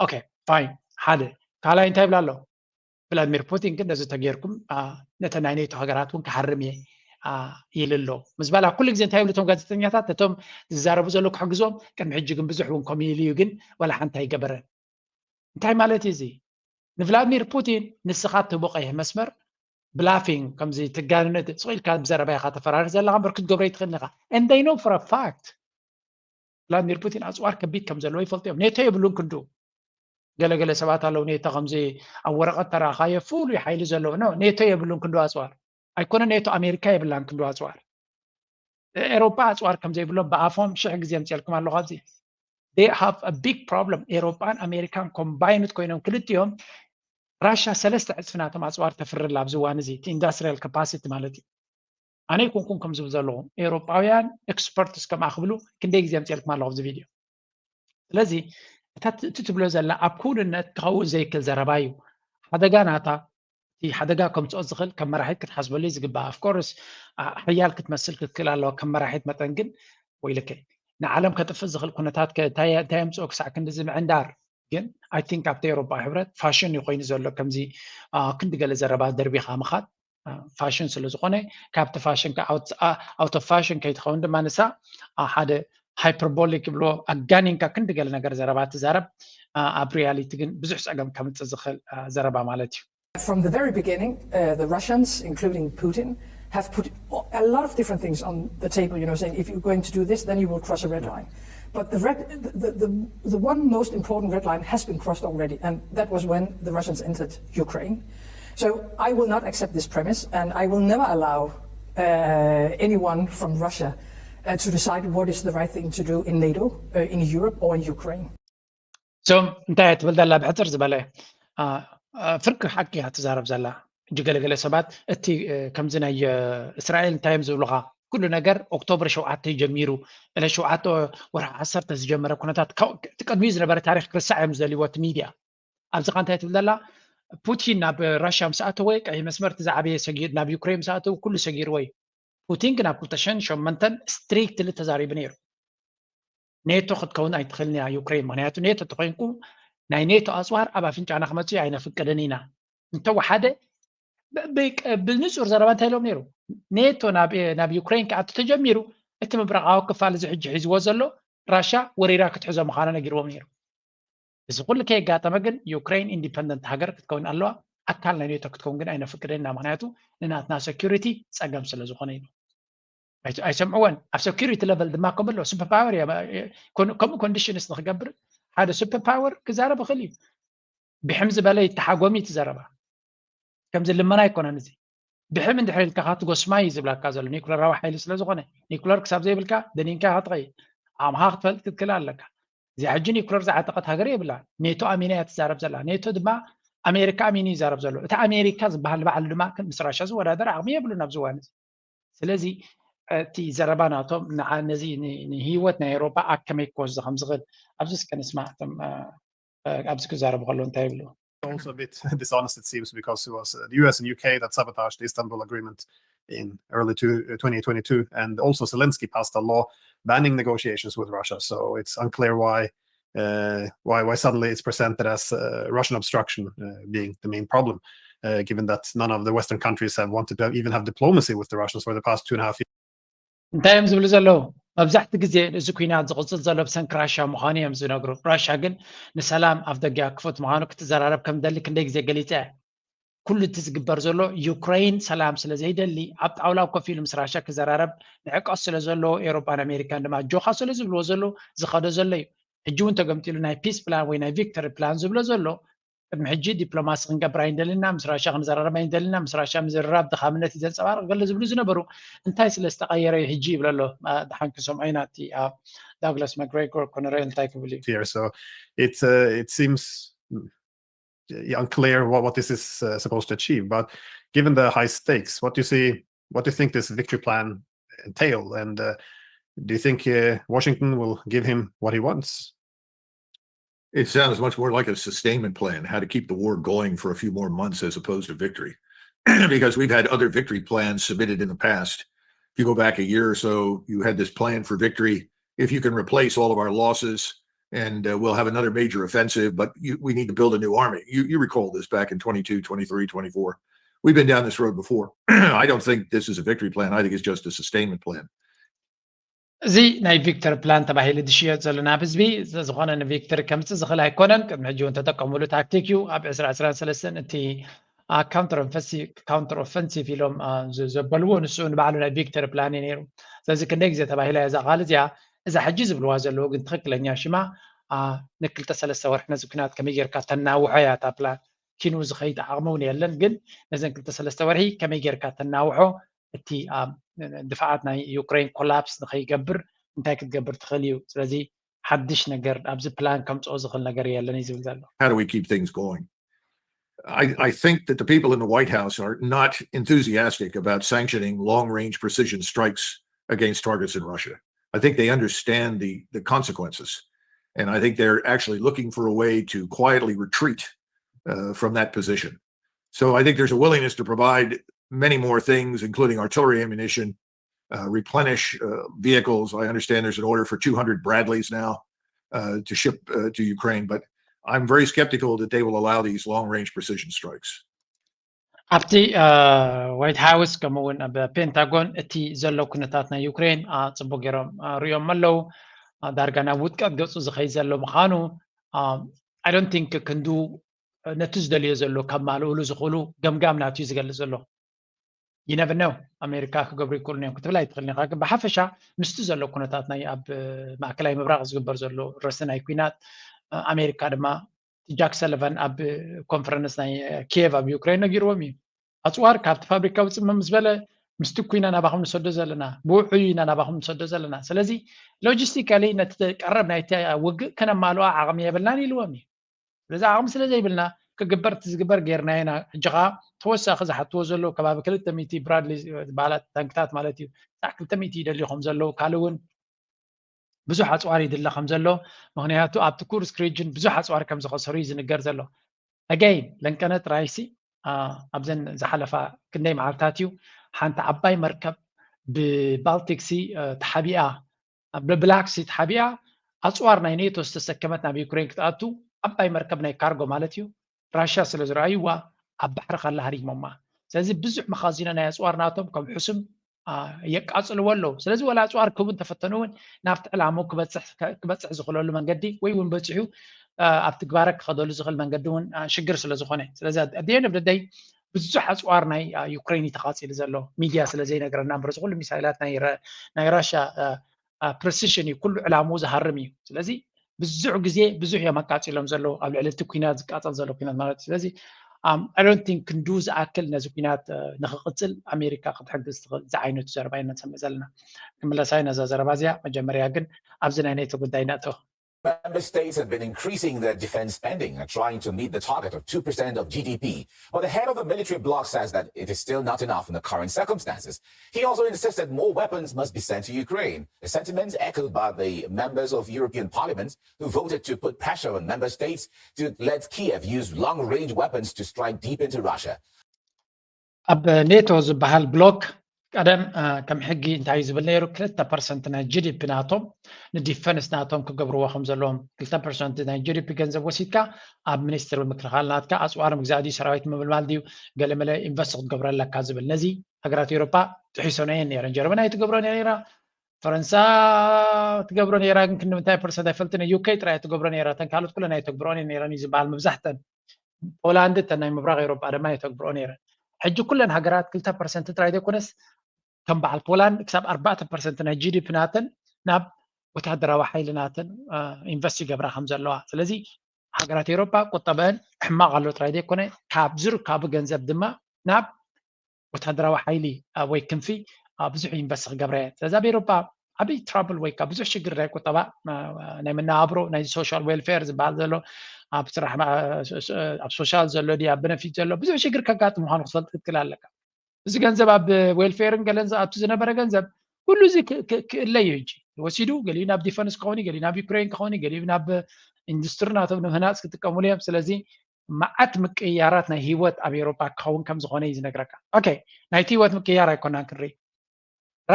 ኦኬ ፋይን ሓደ ካልኣይ እንታይ ይብላ ኣሎ ቭላድሚር ፑቲን ግን ነዚ ተገይርኩም ነተ ናይ ኔቶ ሃገራት እውን ክሃርም እየ ይል ኣሎ ምስ በላ ኩሉ ግዜ እንታይ ይብሉ እቶም ጋዜጠኛታት ነቶም ዝዛረቡ ዘለዉ ክሕግዞም ቅድሚ ሕጂ ግን ብዙሕ እውን ከምኡ ኢሉ እዩ ግን ዋላ ሓንቲ ኣይገበረን እንታይ ማለት እዩ እዚ ንቭላድሚር ፑቲን ንስኻ ትህቦ ቀይሕ መስመር ብላፊንግ ከምዚ ትጋንነት ስቕ ኢልካ ብዘረባ ኢኻ ተፈራርህ ዘለኻ እምበር ክትገብሮ ይትኽእል ኢኻ and they know for a fact ቭላድሚር ፑቲን ኣፅዋር ከቢድ ከም ዘለዎ ይፈልጡ እዮም ኔቶ የብሉን ክንዱ ገለገለ ሰባት ኣለዉ ኔቶ ከምዚ ኣብ ወረቐት ተረኣኻዮ ፍሉይ ሓይሊ ዘለዎ ኖ ኔቶ የብሉን ክንዱ ኣፅዋር ኣይኮነ ኔቶ ኣሜሪካ የብላን ክንዱ ኣፅዋር ኤሮፓ ኣፅዋር ከም ዘይብሎም ብኣፎም ሽሕ ግዜ ምፅልኩም ኣለኹ ኣብዚ they have a big problem ኤሮፓን ኣሜሪካን ኮምባይንድ ኮይኖም ክልቲኦም ራሽያ ሰለስተ ዕፅፊ ናቶም ኣፅዋር ተፍርላ ኣብዚ እዋን እዚ እቲ ኢንዳስትሪያል ካፓሲቲ ማለት እዩ ኣነ ይኮንኩም ከም ዝብል ዘለኹም ኤውሮጳውያን ኤክስፐርትስ ከምኣ ክብሉ ክንደይ ግዜ ኣምፅኤልኩም ኣለኹ ኣብዚ ቪድዮ ስለዚ እታ እቲ ትብሎ ዘላ ኣብ ክውንነት ክኸውን ዘይክእል ዘረባ እዩ። ሓደጋ ናታ እቲ ሓደጋ ከምፅኦ ዝኽእል ከም መራሒት ክትሓስበሉ እዩ ዝግባእ። Of course ሓያል ክትመስል ክትክእል ኣለዋ ከም መራሒት መጠን፣ ግን ወይልከ ንዓለም ከጥፍእ ዝኽእል ኩነታት እንታይ የምፅኦ ክሳዕ ክንድዚ ምዕንዳር? ግን I think ኣብቲ ኤውሮጳ ሕብረት ፋሽን እዩ ኮይኑ ዘሎ ከምዚ ክንዲ ገለ ዘረባ ደርቢኻ ምኻድ ፋሽን ስለ ዝኾነ፣ ካብቲ ፋሽን out of fashion ከይትኸውን ድማ ንሳ ሓደ ሃይፐርቦሊክ ይብልዎ፣ ኣጋኒንካ ክንዲ ገለ ነገር ዘረባ ትዛረብ፣ ኣብ ሪያሊቲ ግን ብዙሕ ፀገም ከምፅእ ዝኽእል ዘረባ ማለት እዩ። From the very beginning, uh, the Russians, including Putin, have put a lot of different things on the table, you know, saying if you're going to do this, then you will cross a red line. But the, red, the, the, the one most important red line has been crossed already, and that was when the Russians entered Ukraine. So I will not accept this premise, and I will never allow uh, anyone from Russia uh, to decide what is the right thing to do in NATO, uh, in Europe, or in Ukraine. So እንታይ ትብል ዘላ ብሕፅር ዝበለ ፍርቂ ሓቂ እያ ትዛረብ ዘላ። እጂ ገለገለ ሰባት እቲ ከምዚ ናይ እስራኤል እንታይ እዮም ዝብሉኻ፣ ኩሉ ነገር ኦክቶበር ሸውዓተ ጀሚሩ፣ ዕለት ሸውዓተ ወርሒ ዓሰርተ ዝጀመረ ኩነታት እቲ ቅድሚኡ ዝነበረ ታሪክ ክርሳዕ እዮም ዝደልይዎ እቲ ሚድያ። ኣብዚ ካ እንታይ ትብል ዘላ፣ ፑቲን ናብ ራሽያ ምስ ኣተወ ቀይሕ መስመር እቲ ዝዓበየ ሰጊሩ፣ ናብ ዩክሬን ምስ ኣተወ ኩሉ ሰጊርዎ እዩ። ፑቲን ግን ኣብ ክልተ ሽሕን ሸሞንተን ስትሪክትሊ ተዛሪቡ ነይሩ። ኔቶ ክትከውን ኣይትኽእልን እያ ዩክሬን፣ ምክንያቱ ኔቶ ተኮይንኩም ናይ ኔቶ ኣፅዋር ኣብ ኣፍንጫና ክመፅኡ ኣይነፍቅድን ኢና እንተወሓደ። ብንፁር ዘረባ እንታይ ኢሎም ነይሩ? ኔቶ ናብ ዩክሬን ክኣቱ ተጀሚሩ እቲ ምብራቃዊ ክፋል እዚ ሕጂ ሒዝዎ ዘሎ ራሻ ወሪራ ክትሕዞ ምዃና ነጊርዎም ነይሩ። እዚ ኩሉ ከየጋጠመ ግን ዩክሬን ኢንዲፐንደንት ሃገር ክትከውን ኣለዋ። ኣካል ናይ ኔቶ ክትከውን ግን ኣይነፍቅደን ኢና፣ ምክንያቱ ንናትና ሰኪሪቲ ፀገም ስለ ዝኾነ ኢሉ። ኣይሰምዕወን። ኣብ ሰኪሪቲ ለቨል ድማ ከምሎ ሱፐር ፓወር እያ። ከምኡ ኮንዲሽንስ ንክገብር ሓደ ሱፐር ፓወር ክዛረብ ይኽእል እዩ። ብሕም ዝበለ ይተሓጎም እዩ እቲ ዘረባ። ከምዚ ልመና ኣይኮነን እዚ። ብሕም እንድሕር ኢልካ ትጎስማ እዩ ዝብላካ ዘሎ ኒኩለራዊ ሓይሊ ስለ ዝኾነ። ኒኩለር ክሳብ ዘይብልካ ደኒንካ ክትኸይድ ዓቕምኻ ክትፈልጥ ክትክእል ኣለካ። እዚኣ ሕጂ ኒኩለር ዝዓጠቐት ሃገር የብላ። ኔቶ ኣሚና እያ ትዛረብ ዘላ። ኔቶ ድማ ኣሜሪካ ኣሚኑ ይዛረብ ዘሎ። እቲ ኣሜሪካ ዝበሃል በዓል ድማ ምስ ራሻ ዝወዳደር ዓቕሚ የብሉን ኣብዚ እዋን እዚ። ስለዚ እቲ ዘረባ ናቶም ነዚ ንህይወት ናይ ኤውሮፓ ኣብ ከመይ ክወስዶ ከም ዝኽእል ኣብዚ እስከ ንስማዕ። እቶም ኣብዚ ክዛረቡ ከለዉ እንታይ ይብሉ? Also a bit dishonest, it seems, because it was uh, the U S and U K that sabotaged the Istanbul Agreement in early two, uh, twenty twenty-two, and also Zelensky passed a law banning negotiations with Russia. So it's unclear why uh, why why suddenly it's presented as uh, Russian obstruction uh, being the main problem, uh, given that none of the Western countries have wanted to have, even have diplomacy with the Russians for the past two and a half years. እንታይ እዮም ዝብሉ ዘለዉ? መብዛሕቲ ግዜ እዚ ኩናት ዝቕፅል ዘሎ ብሰንኪ ራሻ ምዃኑ እዮም ዝነግሩ። ራሻ ግን ንሰላም ኣፍ ደጊኣ ክፉት ምዃኑ ክትዘራረብ ከም ደሊ ክንደይ ግዜ ገሊፀ። ኩሉ እቲ ዝግበር ዘሎ ዩክሬን ሰላም ስለ ዘይደሊ ኣብ ጣውላ ኮፍ ኢሉ ምስ ራሻ ክዘራረብ ንዕቀት ስለ ዘለዎ ኤውሮጳን ኣሜሪካን ድማ ጆኻ ስለ ዝብልዎ ዘለዉ ዝኸዶ ዘሎ እዩ። ሕጂ እውን ተገምጢሉ ናይ ፒስ ፕላን ወይ ናይ ቪክቶሪ ፕላን ዝብሎ ዘሎ ቅድሚ ሕጂ ዲፕሎማሲ ክንገብር ኣይንደልና፣ ምስ ራሻ ክንዘራረብ ኣይንደልና፣ ምስ ራሻ ምዝርራብ ድኻምነት እዩ ዘንፀባርቕ ገለ ዝብሉ ዝነበሩ እንታይ ስለ ዝተቐየረ እዩ ሕጂ ይብል ኣሎ። ድሓን ክሰምዖ ኢና እቲ ዳግላስ ማግሬጎር ኮነሬል እንታይ ክብል እዩ። Here. So it's uh, it seems unclear what, what this is uh, supposed to achieve. But given the high stakes, what do you see? What do you think this victory plan entail? And uh, do you think uh, Washington will give him what he wants? It sounds much more like a sustainment plan, how to keep the war going for a few more months as opposed to victory. Because we've had other victory plans submitted in the past. If you go back a year or so, you had this plan for victory. If you can replace all of our losses, and uh, we'll have another major offensive, but you, we need to build a new army. You, you recall this back in twenty-two, twenty-three, twenty-four. We've been down this road before. I don't think this is a victory plan. I think it's just a sustainment plan. እዚ ናይ ቪክተር ፕላን ተባሂሉ ዝሽየጥ ዘሎ ናብ ህዝቢ ዝኾነ ንቪክተር ከምፅእ ዝኽእል ኣይኮነን። ቅድሚ ሕጂ እውን ተጠቀሙሉ ታክቲክ እዩ። ኣብ ዕስራ ዕስራን ሰለስተን እቲ ካውንተር ኦፈንሲቭ ኢሎም ዘበልዎ ንሱ ንባዕሉ ናይ ቪክተር ፕላን እዩ ነይሩ። ስለዚ ክንደይ ግዜ ተባሂላ እዛ ቃል እዚኣ። እዛ ሕጂ ዝብልዋ ዘለዉ ግን ትኽክለኛ ሽማ ንክልተ ሰለስተ ወርሒ ነዚ ኩናት ከመይ ጌርካ ተናውሖ እያ እታ ፕላን። ኪኑ ዝኸይድ ዓቕሚ እውን የለን። ግን ነዘን ክልተ ሰለስተ ወርሒ ከመይ ጌርካ ተናውሖ እቲ ድፍዓት ናይ ዩክሬን ኮላፕስ ንኸይገብር እንታይ ክትገብር ትኽእል እዩ። ስለዚ ሓድሽ ነገር ኣብዚ ፕላን ከምፅኦ ዝኽእል ነገር የለን እዩ ዝብል ዘሎ። How do we keep things going? I, I think that the people in the White House are not enthusiastic about sanctioning long range precision strikes against targets in Russia. I think they understand the, the consequences. And I think they're actually looking for a way to quietly retreat uh, from that position. So I think there's a willingness to provide many more things, including artillery ammunition, uh, replenish uh, vehicles. I understand there's an order for two hundred Bradleys now uh, to ship uh, to Ukraine, but I'm very skeptical that they will allow these long range precision strikes. ኣብቲ ዋይት ሃውስ ከምኡ እውን ኣብ ፔንታጎን እቲ ዘሎ ኩነታት ናይ ዩክሬን ጽቡቅ ገይሮም ርእዮም ኣለዉ። ዳርጋ ናብ ውጥቀት ገጹ ዝኸይድ ዘሎ ምዃኑ I don't think ክንዱ ነቲ ዝደልዮ ዘሎ ካብ ማልኡሉ ዝኽእሉ ገምጋም ናትዩ ዝገልጽ ዘሎ። You never know ኣሜሪካ ክገብሩ ይክእሉ እዮም ክትብል ኣይትኽእልን ኢኻ። ግን ብሓፈሻ ምስቲ ዘሎ ኩነታት ናይ ኣብ ማእከላይ ምብራቕ ዝግበር ዘሎ ረስናይ ኩናት ኣሜሪካ ድማ ጃክ ሰለቫን ኣብ ኮንፈረንስ ናይ ኪየቭ ኣብ ዩክሬን ነጊርዎም እዩ። ኣፅዋር ካብቲ ፋብሪካ ውፅእ ምስ በለ ምስቲ ኩና ናባኹም ንሰዶ ዘለና ብውዑይ ኢና ናባኹም ንሰዶ ዘለና። ስለዚ ሎጂስቲካሊ ነቲ ቀረብ ናይቲ ውግእ ከነማልኦ ዓቕሚ የብልናን ኢልዎም እዩ። ስለዚ ዓቕሚ ስለ ዘይብልና ክግበር እቲ ዝግበር ጌርና ኢና። ሕጂ ከዓ ተወሳኺ ዝሓትዎ ዘለዉ ከባቢ ክልተ ሚእቲ ብራድሊ ዝበሃላ ታንክታት ማለት እዩ። ክልተ ሚእቲ ይደልዩ ከም ዘለዉ ካልእ እውን ብዙሕ ኣፅዋር ይድለ ከም ዘሎ ምክንያቱ ኣብቲ ኩርስክ ሪጅን ብዙሕ ኣፅዋር ከም ዝኸሰሩ እዩ ዝንገር ዘሎ። ኣገይን ለንቀነ ጥራይሲ ኣብዘን ዝሓለፋ ክንደይ መዓልታት እዩ ሓንቲ ዓባይ መርከብ ብባልቲክ ሲ ተሓቢኣ ብብላክ ሲ ተሓቢኣ ኣፅዋር ናይ ኔቶ ዝተሰከመት ናብ ዩክሬን ክትኣቱ ዓባይ መርከብ ናይ ካርጎ ማለት እዩ ራሽያ ስለ ዝረኣይዋ ኣብ ባሕሪ ካላ ሃሪሞማ። ስለዚ ብዙሕ መኻዚኖ ናይ ኣፅዋር ናቶም ከም ሕሱም የቃፅልዎ ኣለዉ። ስለዚ ወላ ኣፅዋር ክህቡ እንተፈተኑ እውን ናብቲ ዕላሙ ክበፅሕ ዝኽእለሉ መንገዲ ወይ እውን በፂሑ ኣብ ትግባረ ክኸደሉ ዝኽእል መንገዲ እውን ሽግር ስለ ዝኾነ ስለዚ ኣደየን ደደይ ብዙሕ ኣፅዋር ናይ ዩክሬን እዩ ተቃፂሉ ዘሎ። ሚድያ ስለ ዘይነግረና እምበር እዚ ኩሉ ሚሳይላት ናይ ራሽያ ፕሪሲሽን እዩ ኩሉ ዕላምኡ ዝሃርም እዩ። ስለዚ ብዙሕ ግዜ ብዙሕ እዮም ኣቃፂሎም ዘለዉ ኣብ ልዕሊ እቲ ኩናት ዝቃፀል ዘሎ ኩናት ማለት እዩ። ስለዚ I don't think ክንዱ ዝኣክል ነዚ ኩናት ንክቅፅል ኣሜሪካ ክትሕግዝ ትኽእል ዝዓይነቱ ዘረባ ኢና ንሰምዕ ዘለና። ክምለሳይ ነዛ ዘረባ እዚኣ መጀመርያ ግን ኣብዚ ናይ ኔቶ ጉዳይ ነእቶ። Member states have been increasing their defense spending and trying to meet the target of two percent of G D P. But the head of the military bloc says that it is still not enough in the current circumstances. He also insists that more weapons must be sent to Ukraine, a sentiment echoed by the members of European Parliament who voted to put pressure on member states to let Kiev use long-range weapons to strike deep into Russia. ኣብ ኔቶ ዝበሃል ብሎክ ቀደም ከም ሕጊ እንታይ ዝብል ነይሩ ክልተ ፐርሰንት ናይ ጂዲፒ ናቶም ንዲፈንስ ናቶም ክገብርዎ ከም ዘለዎም ክልተ ፐርሰንት ናይ ጂዲፒ ገንዘብ ወሲድካ ኣብ ሚኒስትሪ ምክልኻል ናትካ ኣፅዋር ምግዛእ ድዩ ሰራዊት ምምልማል ድዩ ገለመለ ኢንቨስት ክትገብሮ ኣለካ ዝብል ነዚ ሃገራት ኤውሮፓ ጥሒሶን እየን ነይረን። ጀርመን ኣይትገብሮን እያ ነይራ፣ ፈረንሳ ትገብሮ ነይራ ግን ክንዲ ምንታይ ፐርሰንት ኣይፈልጥን። ዩኬ ጥራይ ትገብሮ ነይራ፣ እተን ካልኦት ኩለን ኣይተግብሮን እየን ነይረን እዩ ዝበሃል መብዛሕተን። ፖላንድ እተን ናይ ምብራቕ ኤውሮጳ ድማ የተግብሮ ነይረን። ሕጂ ኩለን ሃገራት ክልተ ፐርሰንት ጥራይ ዘይኮነስ ከም በዓል ፖላንድ ክሳብ ኣርባዕተ ፐርሰንት ናይ ጂዲፒ ናተን ናብ ወታደራዊ ሓይሊ ናተን ኢንቨስት ይገብራ ከም ዘለዋ። ስለዚ ሃገራት ኤውሮጳ ቁጠበአን ሕማቕ ኣሎ ጥራይ ዘይኮነ ካብ ዝርካቡ ገንዘብ ድማ ናብ ወታደራዊ ሓይሊ ወይ ክንፊ ብዙሕ ኢንቨስት ክገብራ እየን። ስለዚ ኣብ ኤውሮጳ ዓብይ ትራብል ወይ ብዙሕ ሽግር ናይ ቁጠባ ናይ መነባብሮ ናይ ሶሻል ዌልፌር ዝበሃል ዘሎ ኣብ ስራሕ ኣብ ሶሻል ዘሎ ድዩ ኣብ በነፊት ዘሎ ብዙሕ ሽግር ከጋጥም ምኳኑ ክትፈልጥ ክትክእል ኣለካ። እዚ ገንዘብ ኣብ ዌልፌርን ገለን ዝኣቱ ዝነበረ ገንዘብ ኩሉ እዚ ክእለ እዩ። ሕጂ ወሲዱ ገሊኡ ናብ ዲፈንስ ክኸውን ገሊኡ ናብ ዩክሬን ክኸውን ገሊኡ ናብ ኢንዱስትሪ ናቶም ንምህናፅ ክጥቀሙሉ እዮም። ስለዚ መዓት ምቅይያራት ናይ ህይወት ኣብ ኤውሮጳ ክኸውን ከም ዝኾነ እዩ ዝነግረካ። ኦኬ ናይቲ ህይወት ምቅያር ኣይኮናን ክንርኢ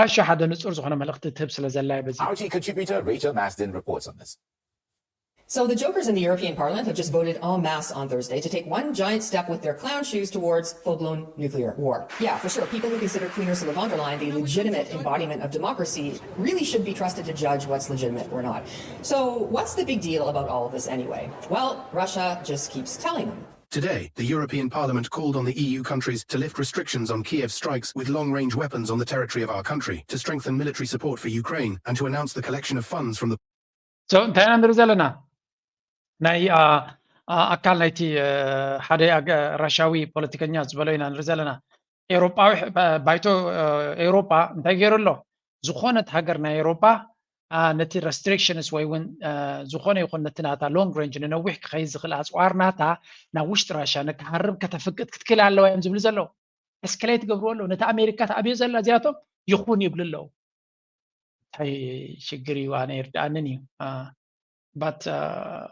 ራሽያ ሓደ ንጹር ዝኾነ መልእኽቲ ትህብ ስለ ዘላ እዩ በዚ R T contributor Rachel Masden reports on this. So the jokers in the European Parliament have just voted en masse on Thursday to take one giant step with their clown shoes towards full-blown nuclear war. Yeah, for sure. People who consider Queen Ursula von der Leyen the legitimate embodiment of democracy really should be trusted to judge what's legitimate or not. So what's the big deal about all of this anyway? Well, Russia just keeps telling them. Today, the European Parliament called on the E U countries to lift restrictions on Kiev strikes with long-range weapons on the territory of our country, to strengthen military support for Ukraine, and to announce the collection of funds from the So እንታይ ኢና ንርኢ ዘለና? ናይ ኣካል ናይቲ ሓደ ራሻዊ ፖለቲከኛ ዝበሎ ኢና ንርኢ ዘለና። ኤውሮጳዊ ባይቶ ኤውሮጳ እንታይ ገይሩ ኣሎ? ዝኾነት ሃገር ናይ ኤውሮጳ ነቲ ረስትሪክሽንስ ወይ እውን ዝኾነ ይኹን ነቲ ናታ ሎንግ ሬንጅ ንነዊሕ ክኸይድ ዝኽእል ኣፅዋር ናታ ናብ ውሽጢ ራሽያ ንክሃርም ከተፍቅድ ክትክእል ኣለዋ እዮም ዝብሉ ዘለዉ። እስከላይ ትገብርዎ ኣለዉ። ነቲ ኣሜሪካ ትኣብዮ ዘላ እዚኣቶም ይኹን ይብሉ ኣለዉ። እንታይ ሽግር እዩ ኣነ ይርድኣንን እዩ። but uh,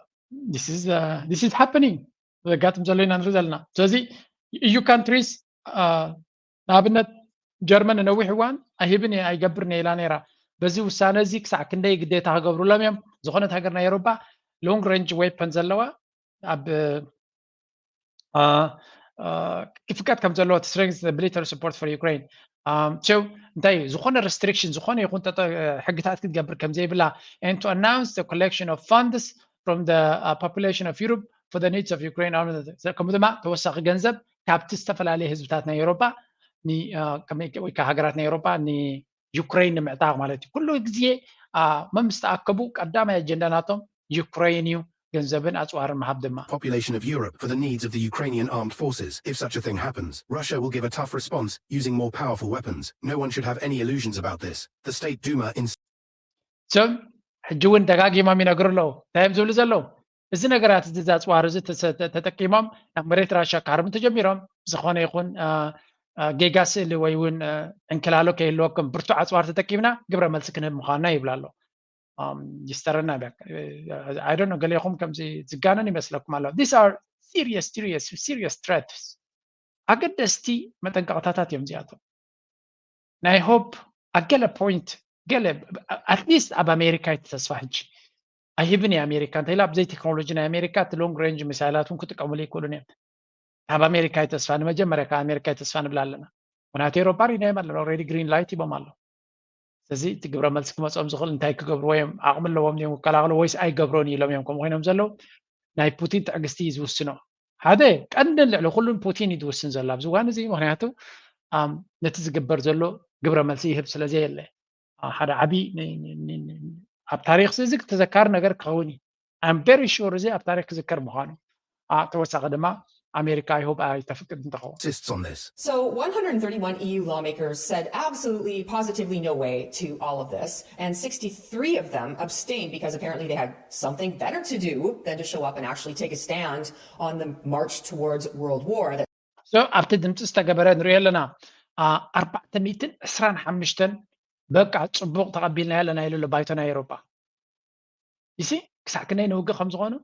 this is uh, this is happening ዘጋጥም ዘሎ ኢና ንርኢ ዘለና። ስለዚ E U countries ንኣብነት ጀርመን ነዊሕ እዋን ኣይህብን እየ ኣይገብርን እየ ኢላ ነይራ። በዚ ውሳነ እዚ ክሳዕ ክንደይ ግዴታ ክገብሩሎም እዮም? ዝኾነት ሃገር ናይ ኤውሮጳ long range weapon ዘለዋ ኣብ ክፍቀድ ከም ዘለዎ to strengthen the military support for Ukraine። So እንታይ እዩ ዝኾነ restriction ዝኾነ ይኹን ሕግታት ክትገብር ከም ዘይብላ and to announce the collection of funds from the uh, population of Europe for the needs of Ukraine. ከምኡ ድማ ተወሳኺ ገንዘብ ካብቲ ዝተፈላለየ ህዝብታት ናይ ኤውሮጳ ወይ ከዓ ሃገራት ናይ ኤውሮጳ ንዩክሬን ንምዕጣቕ ማለት እዩ። ኩሉ ግዜ መምስ ተኣከቡ ቀዳማይ ኣጀንዳ ናቶም ዩክሬን እዩ፣ ገንዘብን ኣፅዋርን ምሃብ ድማ። population of Europe for the needs of the Ukrainian armed forces. If such a thing happens, Russia will give a tough response using more powerful weapons. No one should have any illusions about this. The State Duma in ሰብ ሕጂ እውን ደጋጊሞም ይነግሩ ኣለዉ። እንታይ እዮም ዝብሉ ዘለዉ? እዚ ነገራት እዚ ኣፅዋር እዚ ተጠቂሞም ናብ መሬት ራሻ ክሃርሙ ተጀሚሮም። ዝኾነ ይኹን ጌጋ ስእሊ ወይ እውን ዕንክላሎ ከይህልወኩም ብርቱዕ ኣፅዋር ተጠቂምና ግብረ መልሲ ክንህብ ምዃንና ይብሉ ኣሎ። ይስተረና ኣይዶነ ገሌኹም ከምዚ ዝጋነን ይመስለኩም ኣሎ። These are serious serious serious threats። ኣገደስቲ መጠንቀቕታታት እዮም እዚኣቶም። ናይ ሆፕ ኣብ ገለ ፖይንት ገለ at least ኣብ ኣሜሪካ ይተተስፋ ሕጂ ኣይህብን እየ ኣሜሪካ እንተኢላ ብዘይ ቴክኖሎጂ ናይ ኣሜሪካ እቲ long range ሚሳይላት እውን ክጥቀሙሉ ይክእሉን እዮም። ኣብ ኣሜሪካ ይተስፋ ንመጀመርያ ካብ ኣሜሪካ ይተስፋ ንብል ኣለና። ምክንያቱ ኤሮፓ ሪናዮም ኣለና already green light ሂቦም ኣለዉ። ስለዚ እቲ ግብረ መልሲ ክመፅኦም ዝኽእል እንታይ ክገብርዎ እዮም? ዓቕሚ ኣለዎም ድዮም ክከላኸሉ ወይስ ኣይገብሮን ኢሎም እዮም ከምኡ ኮይኖም ዘለዉ? ናይ ፑቲን ትዕግስቲ እዩ ዝውስኖ። ሓደ ቀንድን ልዕሊ ኩሉን ፑቲን እዩ ዝውስን ዘሎ ኣብዚ እዋን እዚ። ምክንያቱ ነቲ ዝግበር ዘሎ ግብረ መልሲ ይህብ ስለ ዘየለ ሓደ ዓብዪ ኣብ ታሪክ እዚ ተዘካሪ ነገር ክኸውን እዩ። I'm very sure እዚ ኣብ ታሪክ ክዝከር ምዃኑ። ተወሳኺ ድማ ኣሜሪካ I hope ኣይተፍቅድ እንትኸውን። insists on this. So one hundred thirty-one E U lawmakers said absolutely, positively no way to all of this, and sixty-three of them abstained because apparently they had something better to do than to show up and actually take a stand on the march towards world war. That so ኣብቲ ድምፂ ዝተገበረ ንሪኦ ኣለና። ኣርባዕተ ሚእትን ዕስራን ሓሙሽተን በቃ ፅቡቕ ተቐቢልናዮ ኣለና ኢሉ ኣሎ ባይቶ ናይ ኤውሮጳ። ይሲ ክሳዕ ክንደይ ንውግእ ከም ዝኾኑ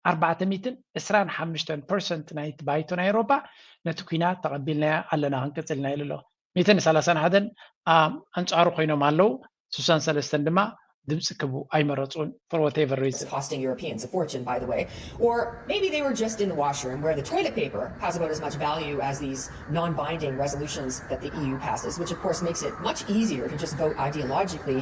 ኣርባዕተ ሚእትን ዕስራን ሓሙሽተን ፐርሰንት ናይቲ ባይቶ ናይ ኤውሮጳ ነቲ ኲናት ተቐቢልናዮ ኣለና ክንቅፅል ኢና ኢሉ ኣሎ። ሚእትን ሰላሳን ሓደን ኣንፃሩ ኮይኖም ኣለዉ። ስሳን ሰለስተን ድማ ድምፂ ክቡ ኣይመረፁን for whatever reason። Costing Europeans a fortune, by the way. Or maybe they were just in the washroom where the toilet paper has about as much value as these non-binding resolutions that the E U passes, which of course makes it much easier to just vote ideologically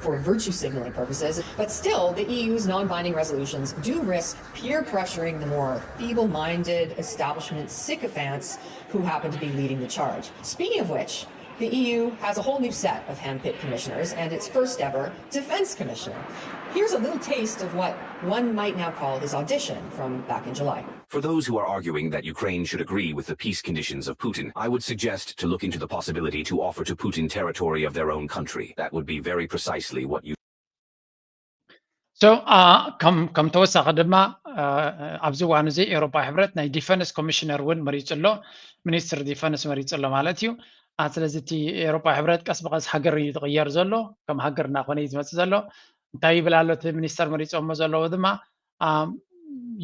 for virtue signaling purposes. But still, the E U's non-binding resolutions do risk peer pressuring the more feeble-minded establishment sycophants who happen to be leading the charge. Speaking of which, the E U has a whole new set of handpicked commissioners and its first ever defense commissioner. Here's a little taste of what one might now call his audition from back in July. For those who are arguing that Ukraine should agree with the peace conditions of Putin, I would suggest to look into the possibility to offer to Putin territory of their own country. That would be very precisely what you so ከም ተወሳኺ ድማ ኣብዚ እዋን እዚ ኤውሮፓ ሕብረት ናይ ዲፈንስ ኮሚሽነር እውን መሪፁ ኣሎ። ሚኒስትር ዲፈንስ መሪፁ ኣሎ ማለት እዩ። ስለዚ እቲ ኤውሮፓ ሕብረት ቀስ ብቐስ ሃገር እዩ ዝቕየር ዘሎ። ከም ሃገር እናኾነ እዩ ዝመፅእ ዘሎ። እንታይ ይብል ኣሎ እቲ ሚኒስተር መሪፆሞ ዘለዎ ድማ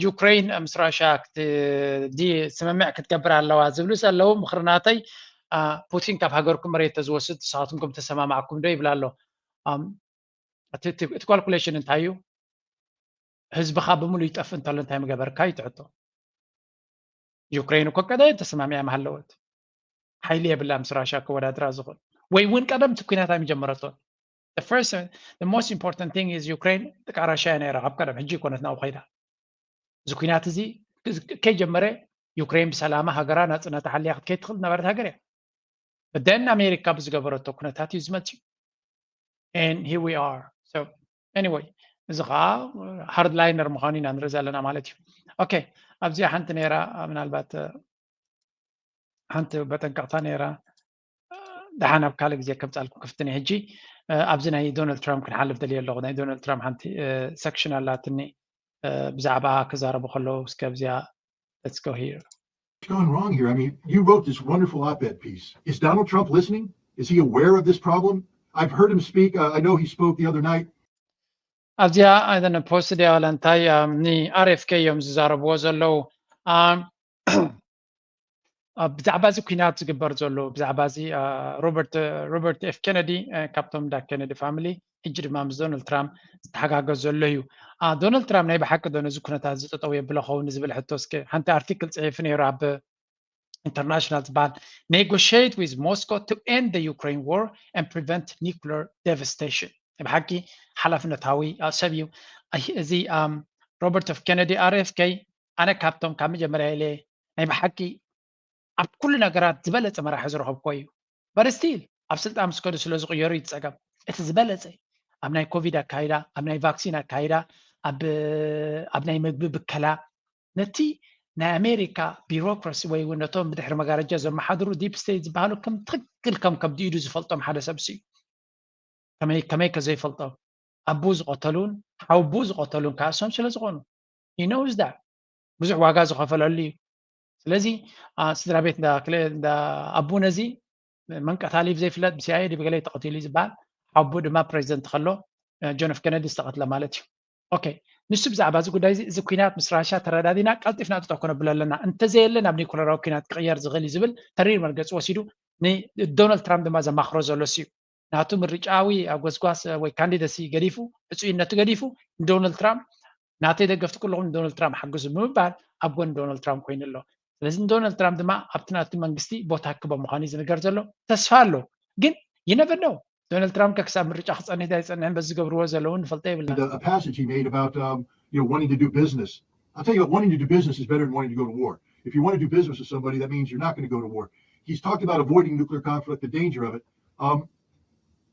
ዩክሬን ምስ ራሽያ ስምምዕ ክትገብር ኣለዋ ዝብሉ ዘለዉ ምኽርናተይ ፑቲን ካብ ሃገርኩም መሬት ተዝወስድ ንስኻትኩም ከም ተሰማማዕኩም ዶ ይብል ኣሎ። እቲ ካልኩሌሽን እንታይ እዩ? ህዝብኻ ብምሉ ይጠፍእ እንተሎ እንታይ ምገበርካ እዩ ትሕቶ። ዩክሬን እኮ ቀደም ተሰማሚያ ምሃለወት ሓይሊ የብላ ምስ ራሽያ ክወዳድራ ዝኽእል ወይ እውን ቀደም እቲ ኩናት ኣይምጀመረቶን። The first, the most important thing is ዩክሬን ጥቃ ራሽያ ነይራ ካብ ቀደም ሕጂ ይኮነት ናብኡ ከይዳ። እዚ ኩናት እዚ ከይጀመረ ዩክሬን ብሰላማ ሃገራ ናፅነታ ሓልያ ክትከይድ ትኽእል ዝነበረት ሃገር እያ። But then ኣሜሪካ ብዝገበረቶ ኩነታት እዩ ዝመፅእ። And here we are. So anyway እዚ ከዓ ሃርድላይነር ምዃኑ ኢና ንርኢ ዘለና ማለት እዩ። ኦኬ ኣብዚኣ ሓንቲ ነይራ ምናልባት ሓንቲ መጠንቀቕታ ነይራ። ደሓን ኣብ ካልእ ግዜ ከምፃልኩም ክፍትን እየ። ሕጂ ኣብዚ ናይ ዶናልድ ትራምፕ ክንሓልፍ ደልየ ኣለኹ። ናይ ዶናልድ ትራምፕ ሓንቲ ሰክሽን ኣላትኒ ብዛዕባ ክዛረቡ ከለዉ እስከ ኣብዚኣ let's go here. What's going wrong here? I mean, you wrote this wonderful op-ed piece. Is Donald Trump listening? Is he aware of this problem? I've heard him speak. Uh, I know he spoke the other night. ኣብዚኣ ፖስት ዲያ ዋላ እንታይ ን R F K እዮም ዝዛረብዎ ዘለዉ። ብዛዕባ እዚ ኩናት ዝግበር ዘሎ ብዛዕባ እዚ ሮበርት ኤፍ ኬነዲ ካብቶም ዳ ኬነዲ ፋሚሊ ሕጂ ድማ ምስ ዶናልድ ትራምፕ ዝተሓጋገዝ ዘሎ እዩ። ዶናልድ ትራምፕ ናይ ብሓቂ ዶ ነዚ ኩነታት እዚ ጠጠው የብሎ ኸውን ዝብል ሕቶ እስከ ሓንቲ ኣርቲክል ፅሒፉ ነይሩ ኣብ ኢንተርናሽናል ዝበሃል negotiate with Moscow to end the Ukraine war and prevent nuclear devastation። ብሓቂ ሓላፍነታዊ ሰብ እዩ። እዚ ሮበርት ኤፍ ኬነዲ R F K ኣነ ካብቶም ካብ መጀመርያ ኢለ ናይ ብሓቂ ኣብ ኩሉ ነገራት ዝበለፀ መራሒ ዝረኸብኮ እዩ። በርስቲል ኣብ ስልጣን ምስ ከዱ ስለ ዝቕየሩ እዩ ፀገም። እቲ ዝበለፀ ኣብ ናይ ኮቪድ ኣካይዳ፣ ኣብ ናይ ቫክሲን ኣካይዳ፣ ኣብ ናይ ምግቢ ብከላ ነቲ ናይ ኣሜሪካ ቢሮክራሲ ወይ እውን ነቶም ብድሕሪ መጋረጃ ዘመሓድሩ ዲፕ ስቴት ዝበሃሉ ከም ትክክል ከም ከብዲ ኢዱ ዝፈልጦም ሓደ ሰብ እዩ። ከመይ ከመይ ከዘይፈልጦም ኣቡ ዝቐተሉን ሓውቡ ዝቐተሉን ከዓ እሶም ስለ ዝኾኑ ይነውዝዳ ብዙሕ ዋጋ ዝኸፈለሉ እዩ። ስለዚ ስድራ ቤት ኣቡ ነዚ መንቀታሊ ብዘይፍለጥ ብሲኣይኤ ድብገለ ተቐቲሉ ዝበሃል ሓቡ ድማ ፕሬዚደንት ከሎ ጆን ኤፍ ኬነዲ ዝተቐትለ ማለት እዩ። ኦኬ፣ ንሱ ብዛዕባ እዚ ጉዳይ እዚ እዚ ኩናት ምስ ራሻ ተረዳዲና ቀልጢፍና ጠጠው ከነብሎ ኣለና፣ እንተዘየለ ናብ ኒኩለራዊ ኩናት ክቕየር ዝኽእል እዩ ዝብል ተሪር መርገፂ ወሲዱ ንዶናልድ ትራምፕ ድማ ዘማኽሮ ዘሎ እዩ። ናቱ ምርጫዊ ጎስጓስ ወይ ካንዲደሲ ገዲፉ ዕፁይነቱ ገዲፉ ንዶናልድ ትራምፕ ናተይ ደገፍቲ ኩልኹም ንዶናልድ ትራምፕ ሓግዙ ብምባል ኣብ ጎኒ ዶናልድ ትራምፕ ኮይኑ ኣሎ። ስለዚ ንዶናልድ ትራምፕ ድማ ኣብቲ ናቱ መንግስቲ ቦታ ክቦ ምዃኑ እዩ ዝንገር ዘሎ። ተስፋ ኣሎ ግን ይነበር ነው ዶናልድ ትራምፕ ክሳብ ምርጫ ክፀንሕ ዳይፀንሕን በዚ ዝገብርዎ ዘለውን ንፈልጦ የብልና። A passage he made about um, you know wanting to do business. I'll tell you what, wanting to do business is better than wanting to go to war. If you want to do business with somebody, that means you're not going to go to war. He's talked about avoiding nuclear conflict, the danger of it. Um,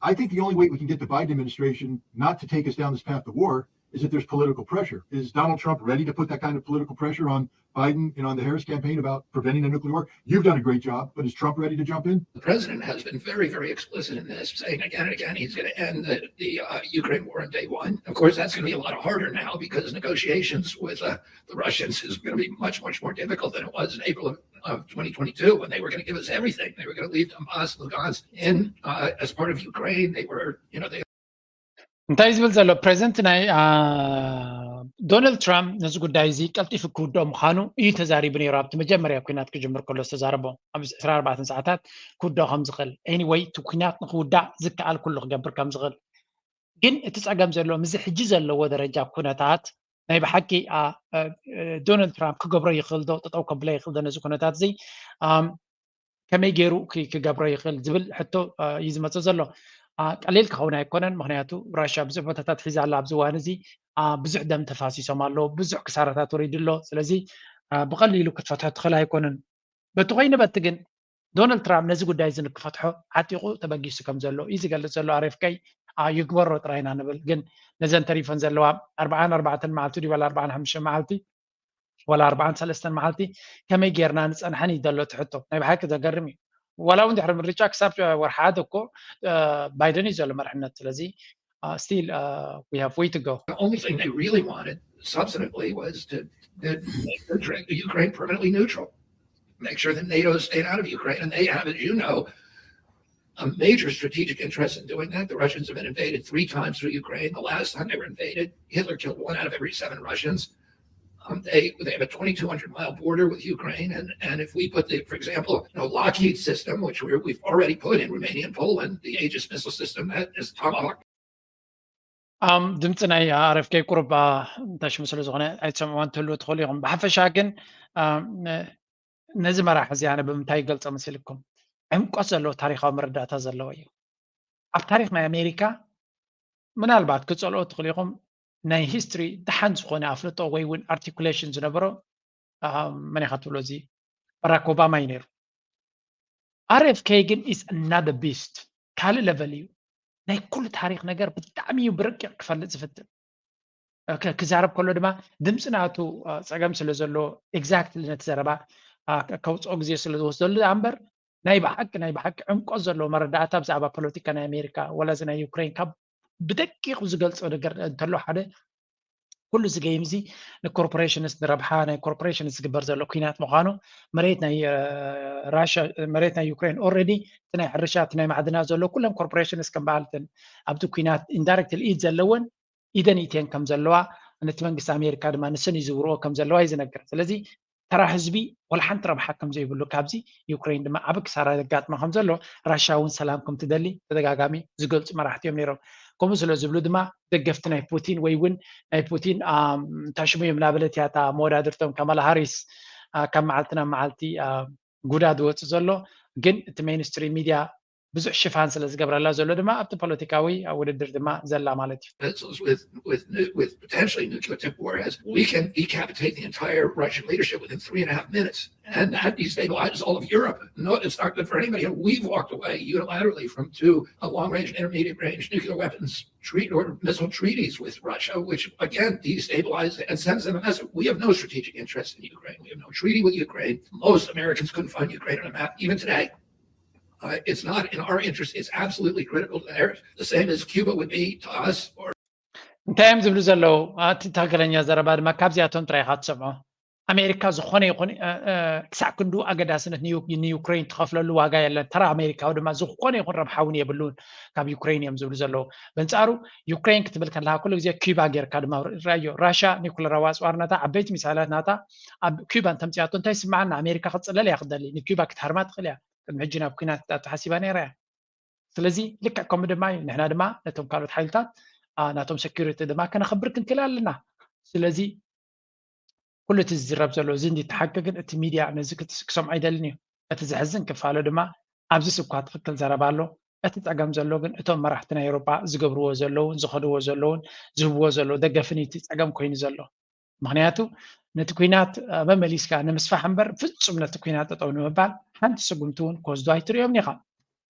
I think the only way we can get the Biden administration not to take us down this path to war is if there's political pressure. Is Donald Trump ready to put that kind of political pressure on Biden and on the Harris campaign about preventing a nuclear war? You've done a great job, but is Trump ready to jump in? The president has been very, very explicit in this, saying again and again he's going to end the, the uh, Ukraine war on day one. Of course, that's going to be a lot harder now because negotiations with uh, the Russians is going to be much, much more difficult than it was in April of, of twenty twenty-two when they were going to give us everything. They were going to leave Donbass, Lugansk in uh, as part of Ukraine. They were, you know, they እንታይ ዝብል ዘሎ ፕሬዚደንት ናይ ዶናልድ ትራምፕ ነዚ ጉዳይ እዚ ቀልጢፉ ክውድኦ ምዃኑ እዩ ተዛሪቡ ነይሩ። ኣብቲ መጀመርያ ኩናት ክጅምር ከሎ ዝተዛረቦ ኣብ ዕስራን ኣርባዕተን ሰዓታት ክውድኦ ከም ዝኽእል anyway እቲ ኩናት ንክውዳእ ዝከኣል ኩሉ ክገብር ከም ዝኽእል ግን እቲ ፀገም ዘሎ ምስዚ ሕጂ ዘለዎ ደረጃ ኩነታት ናይ ብሓቂ ዶናልድ ትራምፕ ክገብሮ ይኽእል ዶ ጠጠው ከብሎ ይኽእል ዶ ነዚ ኩነታት እዚ ከመይ ገይሩ ክገብሮ ይኽእል ዝብል ሕቶ እዩ ዝመፅእ ዘሎ። ቀሊል ክኸውን ኣይኮነን፣ ምክንያቱ ራሽያ ብዙሕ ቦታታት ሒዛ ኣላ ኣብዚ እዋን እዚ። ብዙሕ ደም ተፋሲሶም ኣለዉ፣ ብዙሕ ክሳራታት ወሪዱ ኣሎ። ስለዚ ብቐሊሉ ክትፈትሖ ትኽእል ኣይኮነን። በቲ ኮይኑ በቲ ግን ዶናልድ ትራምፕ ነዚ ጉዳይ እዚ ንክፈትሖ ዓጢቑ ተበጊሱ ከም ዘሎ እዩ ዝገልፅ ዘሎ። ኣሬፍከይ ይግበሮ ጥራይ ኢና ንብል፣ ግን ነዘን ተሪፈን ዘለዋ ኣርብዓን ኣርባዕተን መዓልቲ ድዩ ዋላ ኣርብዓን ሓሙሽተን መዓልቲ ዋላ ኣርብዓን ሰለስተን መዓልቲ ከመይ ጌርና ንፀንሐን እዩ ዘሎ እቲ ሕቶ። ናይ ብሓቂ ዘገርም እዩ። ዋላ እውን ድሕሪ ምርጫ ክሳብ ወርሒ ሓደ እኮ ባይደን እዩ ዘሎ መርሕነት። ስለዚ still we have way to go. The only thing they really wanted substantively was to, to make Ukraine permanently neutral, make sure that NATO stayed out of Ukraine. And they have, as you know, a major strategic interest in doing that. The Russians have been invaded three times through Ukraine. The last time they were invaded, Hitler killed one out of every seven Russians. Um, they they have a twenty-two hundred mile border with Ukraine, and and if we put the, for example, you know, Lockheed system, which we're, we've already put in Romania and Poland, the Aegis missile system, that is Tomahawk. Um, ድምፂ ናይ ኣረፍከይ ቁሩብ እንተሽሙ ስለ ዝኾነ ኣይትሰምዕዋ እንትህልው ትኽእሉ ኢኹም። ብሓፈሻ ግን ነዚ መራሒ እዚ ኣነ ብምንታይ ይገልፆ መሲልኩም? ዕምቆት ዘለዎ ታሪካዊ መረዳእታ ዘለዎ እዩ። ኣብ ታሪክ ናይ ኣሜሪካ ምናልባት ክፀልኦ ትኽእሉ ኢኹም፣ ናይ ሂስትሪ ደሓን ዝኾነ ኣፍልጦ ወይ እውን ኣርቲኩሌሽን ዝነበሮ መን ኢኻ ትብሎ፣ እዚ ባራክ ኦባማ እዩ ነይሩ። ኣር ኤፍ ኬ ግን is another beast፣ ካልእ ለቨል እዩ። ናይ ኩሉ ታሪክ ነገር ብጣዕሚ እዩ ብርቂቕ ክፈልጥ ዝፍትን። ክዛረብ ከሎ ድማ ድምፂ ናቱ ፀገም ስለ ዘሎ ኤግዛክትሊ ነቲ ዘረባ ከውፅኦ ግዜ ስለ ዝወስደሉ እምበር ናይ ብሓቂ ናይ ብሓቂ ዕምቆት ዘለዎ መረዳእታ ብዛዕባ ፖለቲካ ናይ ኣሜሪካ ወላ እዚ ናይ ዩክሬን ካብ ብደቂቁ ዝገልፆ ነገር እንተሎ ሓደ ኩሉ እዚ ገይም እዚ ንኮርፖሬሽንስ ንረብሓ ናይ ኮርፖሬሽንስ ዝግበር ዘሎ ኩናት ምዃኑ መሬት ናይ ራሽያ መሬት ናይ ዩክሬን ኦልሬዲ እቲ ናይ ሕርሻ እቲ ናይ ማዕድናት ዘሎ ኩሎም ኮርፖሬሽንስ ከም በዓልትን ኣብቲ ኩናት ኢንዳይሬክትሊ ኢድ ዘለወን ኢደን ኢትየን ከም ዘለዋ፣ ነቲ መንግስቲ ኣሜሪካ ድማ ንሰን ይዝውርዎ ከም ዘለዋ እዩ ዝነገር። ስለዚ ተራ ህዝቢ ወላ ሓንቲ ረብሓ ከም ዘይብሉ፣ ካብዚ ዩክሬን ድማ ዓቢ ክሳራ ዘጋጥማ ከም ዘሎ ራሻ እውን ሰላም ከም ትደሊ ተደጋጋሚ ዝገልጹ መራሕቲ እዮም ነይሮም። ከምኡ ስለ ዝብሉ ድማ ደገፍቲ ናይ ፑቲን ወይ እውን ናይ ፑቲን ታሽሙ እዮም እናበለት እያ እታ መወዳድርቶም ካማላ ሃሪስ ካብ መዓልቲ ናብ መዓልቲ ጉዳ ዝወፅእ ዘሎ። ግን እቲ ሜንስትሪም ሚድያ ብዙሕ ሽፋን ስለ ዝገብረላ ዘሎ ድማ ኣብቲ ፖለቲካዊ ውድድር ድማ ዘላ ማለት እዩ። With potentially nuclear tip war, as we can decapitate the entire Russian leadership within three and a half minutes. And that destabilizes all of Europe. No, it's not good for anybody. And we've walked away unilaterally from two uh, long-range and intermediate-range nuclear weapons treat or missile treaties with Russia, which again destabilizes and sends them a message. We have no strategic interest in Ukraine. We have no treaty with Ukraine. Most Americans couldn't find Ukraine on a map, even today. Uh, it's not in our interest. It's absolutely critical to theirs. The same as Cuba would be to us. Or እንታይ እዮም ዝብሉ ዘለዉ? እቲ ትክክለኛ ዘረባ ድማ ካብዚኣቶም ጥራይ ኢኻ ትሰምዖ። ኣሜሪካ ዝኾነ ይኹን ክሳዕ ክንዱ ኣገዳስነት ንዩክሬን ትኸፍለሉ ዋጋ የለን። ተራ ኣሜሪካዊ ድማ ዝኾነ ይኹን ረብሓ እውን የብሉን ካብ ዩክሬን እዮም ዝብሉ ዘለዉ። በንፃሩ ዩክሬን ክትብል ከለካ ኩሉ ግዜ ኪባ ጌርካ ድማ ራዮ። ራሻ ኒኩለራዊ ኣፅዋር ናታ፣ ዓበይቲ ሚሳይላት ናታ ኣብ ኪባ እንተምፅያቶ እንታይ ይስምዓና? ኣሜሪካ ክትፅለል እያ ክትደሊ፣ ንኪባ ክትሃርማ ትኽእል እያ። ቅድሚ ሕጂ ናብ ኩናት ተሓሲባ ነይራ እያ። ስለዚ ልክዕ ከምኡ ድማ እዩ። ንሕና ድማ ነቶም ካልኦት ሓይልታት ናቶም ሴኩሪቲ ድማ ከነኽብር ክንክእል ኣለና። ስለዚ ኩሉ እቲ ዝዝረብ ዘሎ እዚ እንዲ ተሓቂ ግን እቲ ሚድያ ነዚ ክሰምዖ ኣይደልን እዩ። እቲ ዘሕዝን ክፋሉ ድማ ኣብዚ ስኳ ትኽክል ዘረባ ኣሎ። እቲ ፀገም ዘሎ ግን እቶም መራሕቲ ናይ ኤውሮጳ ዝገብርዎ ዘለውን ዝኸድዎ ዘለውን ዝህብዎ ዘለዉ ደገፍን እቲ ፀገም ኮይኑ ዘሎ። ምክንያቱ ነቲ ኩናት መመሊስካ ንምስፋሕ እምበር ፍጹም ነቲ ኩናት ጠጠው ንምባል ሓንቲ ስጉምቲ እውን ክወስዱ ኣይትሪኦም ኢኻ።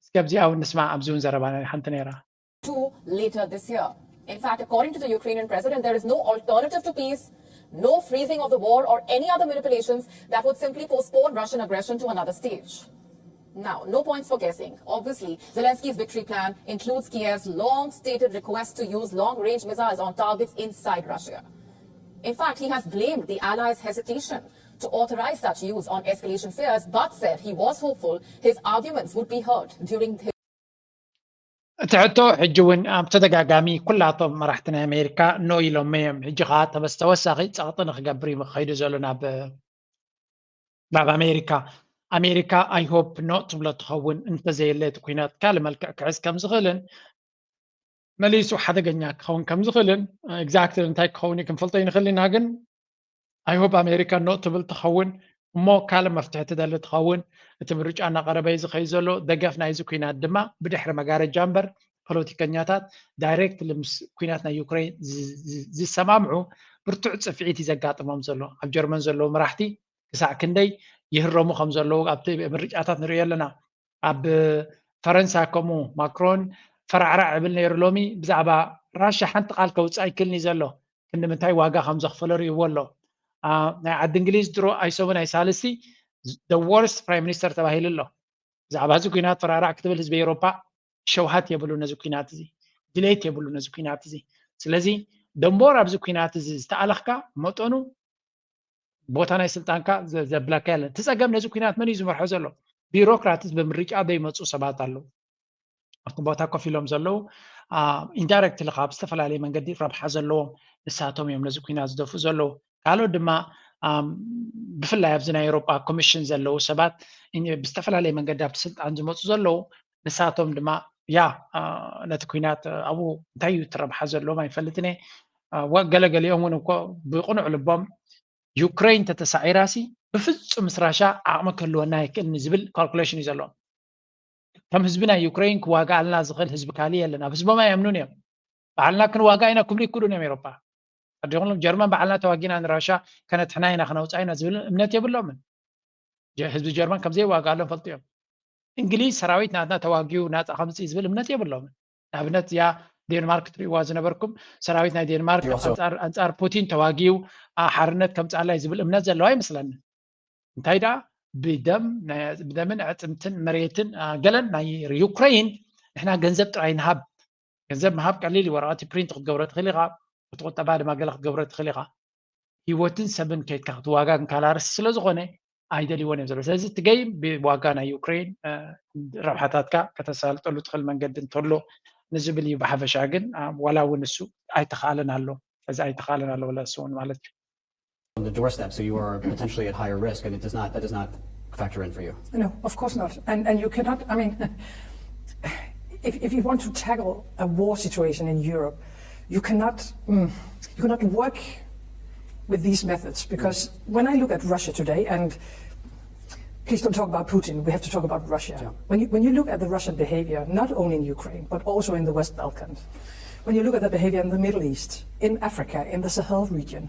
እስኪ ኣብዚኣ እውን ንስማዕ። ኣብዚ እውን ዘረባ ናይ ሓንቲ ነይራ። Later this year. In fact, according to the Ukrainian president, there is no alternative to peace, no freezing of the war or any other manipulations that would simply postpone Russian aggression to another stage. Now, no points for guessing. Obviously, Zelensky's victory plan includes Kiev's long-stated request to use long-range missiles on targets inside Russia. In fact, he has blamed the allies' hesitation to authorize such use on escalation fears, but said he was hopeful his arguments would be heard during his እቲ ሕቶ ሕጂ እውን ኣብ ተደጋጋሚ ኩላቶም መራሕቲ ናይ ኣሜሪካ ኖ ኢሎም እዮም። ሕጂ ከዓ ተወሳኺ ፀቕጢ ንክገብር እዩ ከይዱ ዘሎ ናብ ናብ ኣሜሪካ። ኣሜሪካ I hope no ትብሎ ትኸውን፣ እንተዘየለ እቲ ኩናት ካልእ መልክዕ ክሕዝ ከም ዝኽእልን መሊሱ ሓደገኛ ክኸውን ከም ዝኽእልን exactly እንታይ ክኸውን እዩ ክንፈልጦ ይንኽእል ኢና። ግን I hope ኣሜሪካ no ትብል ትኸውን እሞ ካልእ መፍትሒ ትደሊ ትኸውን። እቲ ምርጫ እናቐረበ እዩ ዝኸይድ ዘሎ። ደገፍ ናይዚ ኩናት ድማ ብድሕሪ መጋረጃ እምበር ፖለቲከኛታት ዳይሬክት ምስ ኩናት ናይ ዩክሬን ዝሰማምዑ ብርቱዕ ፅፍዒት እዩ ዘጋጥሞም ዘሎ። ኣብ ጀርመን ዘለዉ መራሕቲ ክሳዕ ክንደይ ይህረሙ ከም ዘለዉ ኣብቲ ምርጫታት ንሪኦ ኣለና። ኣብ ፈረንሳ ከምኡ ማክሮን ፈራዕራዕ ይብል ነይሩ። ሎሚ ብዛዕባ ራሻ ሓንቲ ቃል ከውፅእ ኣይክልን እዩ ዘሎ። ክንዲ ምንታይ ዋጋ ከም ዘኽፈሎ ርእይዎ ኣሎ። ናይ ዓዲ እንግሊዝ ድሮ ኣይሶምን ኣይሳልስቲ the worst prime minister ተባሂሉ ኣሎ። ብዛዕባ እዚ ኩናት ፈራራዕ ክትብል ህዝቢ ኤውሮፓ ሸውሃት የብሉ ነዚ ኩናት እዚ፣ ድሌት የብሉ ነዚ ኩናት እዚ። ስለዚ ደንቦር ኣብዚ ኩናት እዚ ዝተኣለኽካ መጠኑ ቦታ ናይ ስልጣንካ ዘብላካ የለን። እቲ ፀገም ነዚ ኩናት መን እዩ ዝመርሖ ዘሎ? ቢሮክራትስ ብምርጫ ዘይመፁ ሰባት ኣለዉ። ኣብቲ ቦታ ኮፍ ኢሎም ዘለዉ ኢንዳይረክትሊ ካብ ዝተፈላለየ መንገዲ ረብሓ ዘለዎም ንሳቶም እዮም ነዚ ኩናት ዝደፍኡ ዘለዉ። ካልኦት ድማ ብፍላይ ኣብዚ ናይ ኤውሮጳ ኮሚሽን ዘለዉ ሰባት ብዝተፈላለየ መንገዲ ኣብቲ ስልጣን ዝመፁ ዘለዉ ንሳቶም ድማ ያ ነቲ ኩናት ኣብኡ እንታይ እዩ እቲ ረብሓ ዘለዎም ኣይፈልጥን እየ። ገለገሊኦም እውን እኮ ብቕኑዕ ልቦም ዩክሬን ተተሳዒራሲ ብፍፁም ምስ ራሻ ዓቕሚ ክህልወና ኣይክእልን ዝብል ካልኩሌሽን እዩ ዘለዎም። ከም ህዝቢ ናይ ዩክሬን ክዋግኣልና ዝኽእል ህዝቢ ካሊእ የለን። ኣብ ህዝቦም ኣይኣምኑን እዮም። ባዕልና ክንዋጋ ኢና ክብሉ ይክእሉን እዮም ኤሮፓ። ኣዲኹም ጀርመን ባዕልና ተዋጊና ንራሻ ከነትሕና ኢና ክነውፃ ኢና ዝብል እምነት የብሎምን። ህዝቢ ጀርመን ከምዘይዋጋኣሎም ፈልጡ እዮም። እንግሊዝ ሰራዊት ናትና ተዋጊኡ ናፃ ከምፅእ ዝብል እምነት የብሎምን። ንኣብነት እዚኣ ዴንማርክ ትሪእዋ ዝነበርኩም ሰራዊት ናይ ዴንማርክ ኣንፃር ፑቲን ተዋጊኡ ሓርነት ከምፃኣላይ ዝብል እምነት ዘለዋ ኣይመስለንን። እንታይ ደኣ ብደም ብደምን ዕፅምትን መሬትን ገለን ናይ ዩክሬን ንሕና ገንዘብ ጥራይ ንሃብ። ገንዘብ ምሃብ ቀሊል እዩ። ወረቐት ፕሪንት ክትገብሮ ትኽእል ኢኻ። እቲ ቁጠባ ድማ ገለ ክትገብሮ ትኽእል ኢኻ። ህይወትን ሰብን ከይድካ ክትዋጋ ክንካላርስ ስለ ዝኾነ ኣይደልይዎን እዮም ዘሎ። ስለዚ እቲ ገይም ብዋጋ ናይ ዩክሬን ረብሓታትካ ከተሳልጠሉ ትኽእል መንገዲ እንተሎ ንዝብል እዩ ብሓፈሻ። ግን ዋላ እውን እሱ ኣይተኻኣለን ኣሎ፣ እዚ ኣይተኻኣለን ኣሎ ለእሱ እውን ማለት እዩ። On the doorstep, so you are potentially at higher risk, and it does not that does not factor in for you. No, of course not. And and you cannot. I mean, if if you want to tackle a war situation in Europe, you cannot mm, you cannot work with these methods because when I look at Russia today, and please don't talk about Putin. We have to talk about Russia. Yeah. When you when you look at the Russian behavior, not only in Ukraine but also in the West Balkans, when you look at the behavior in the Middle East, in Africa, in the Sahel region,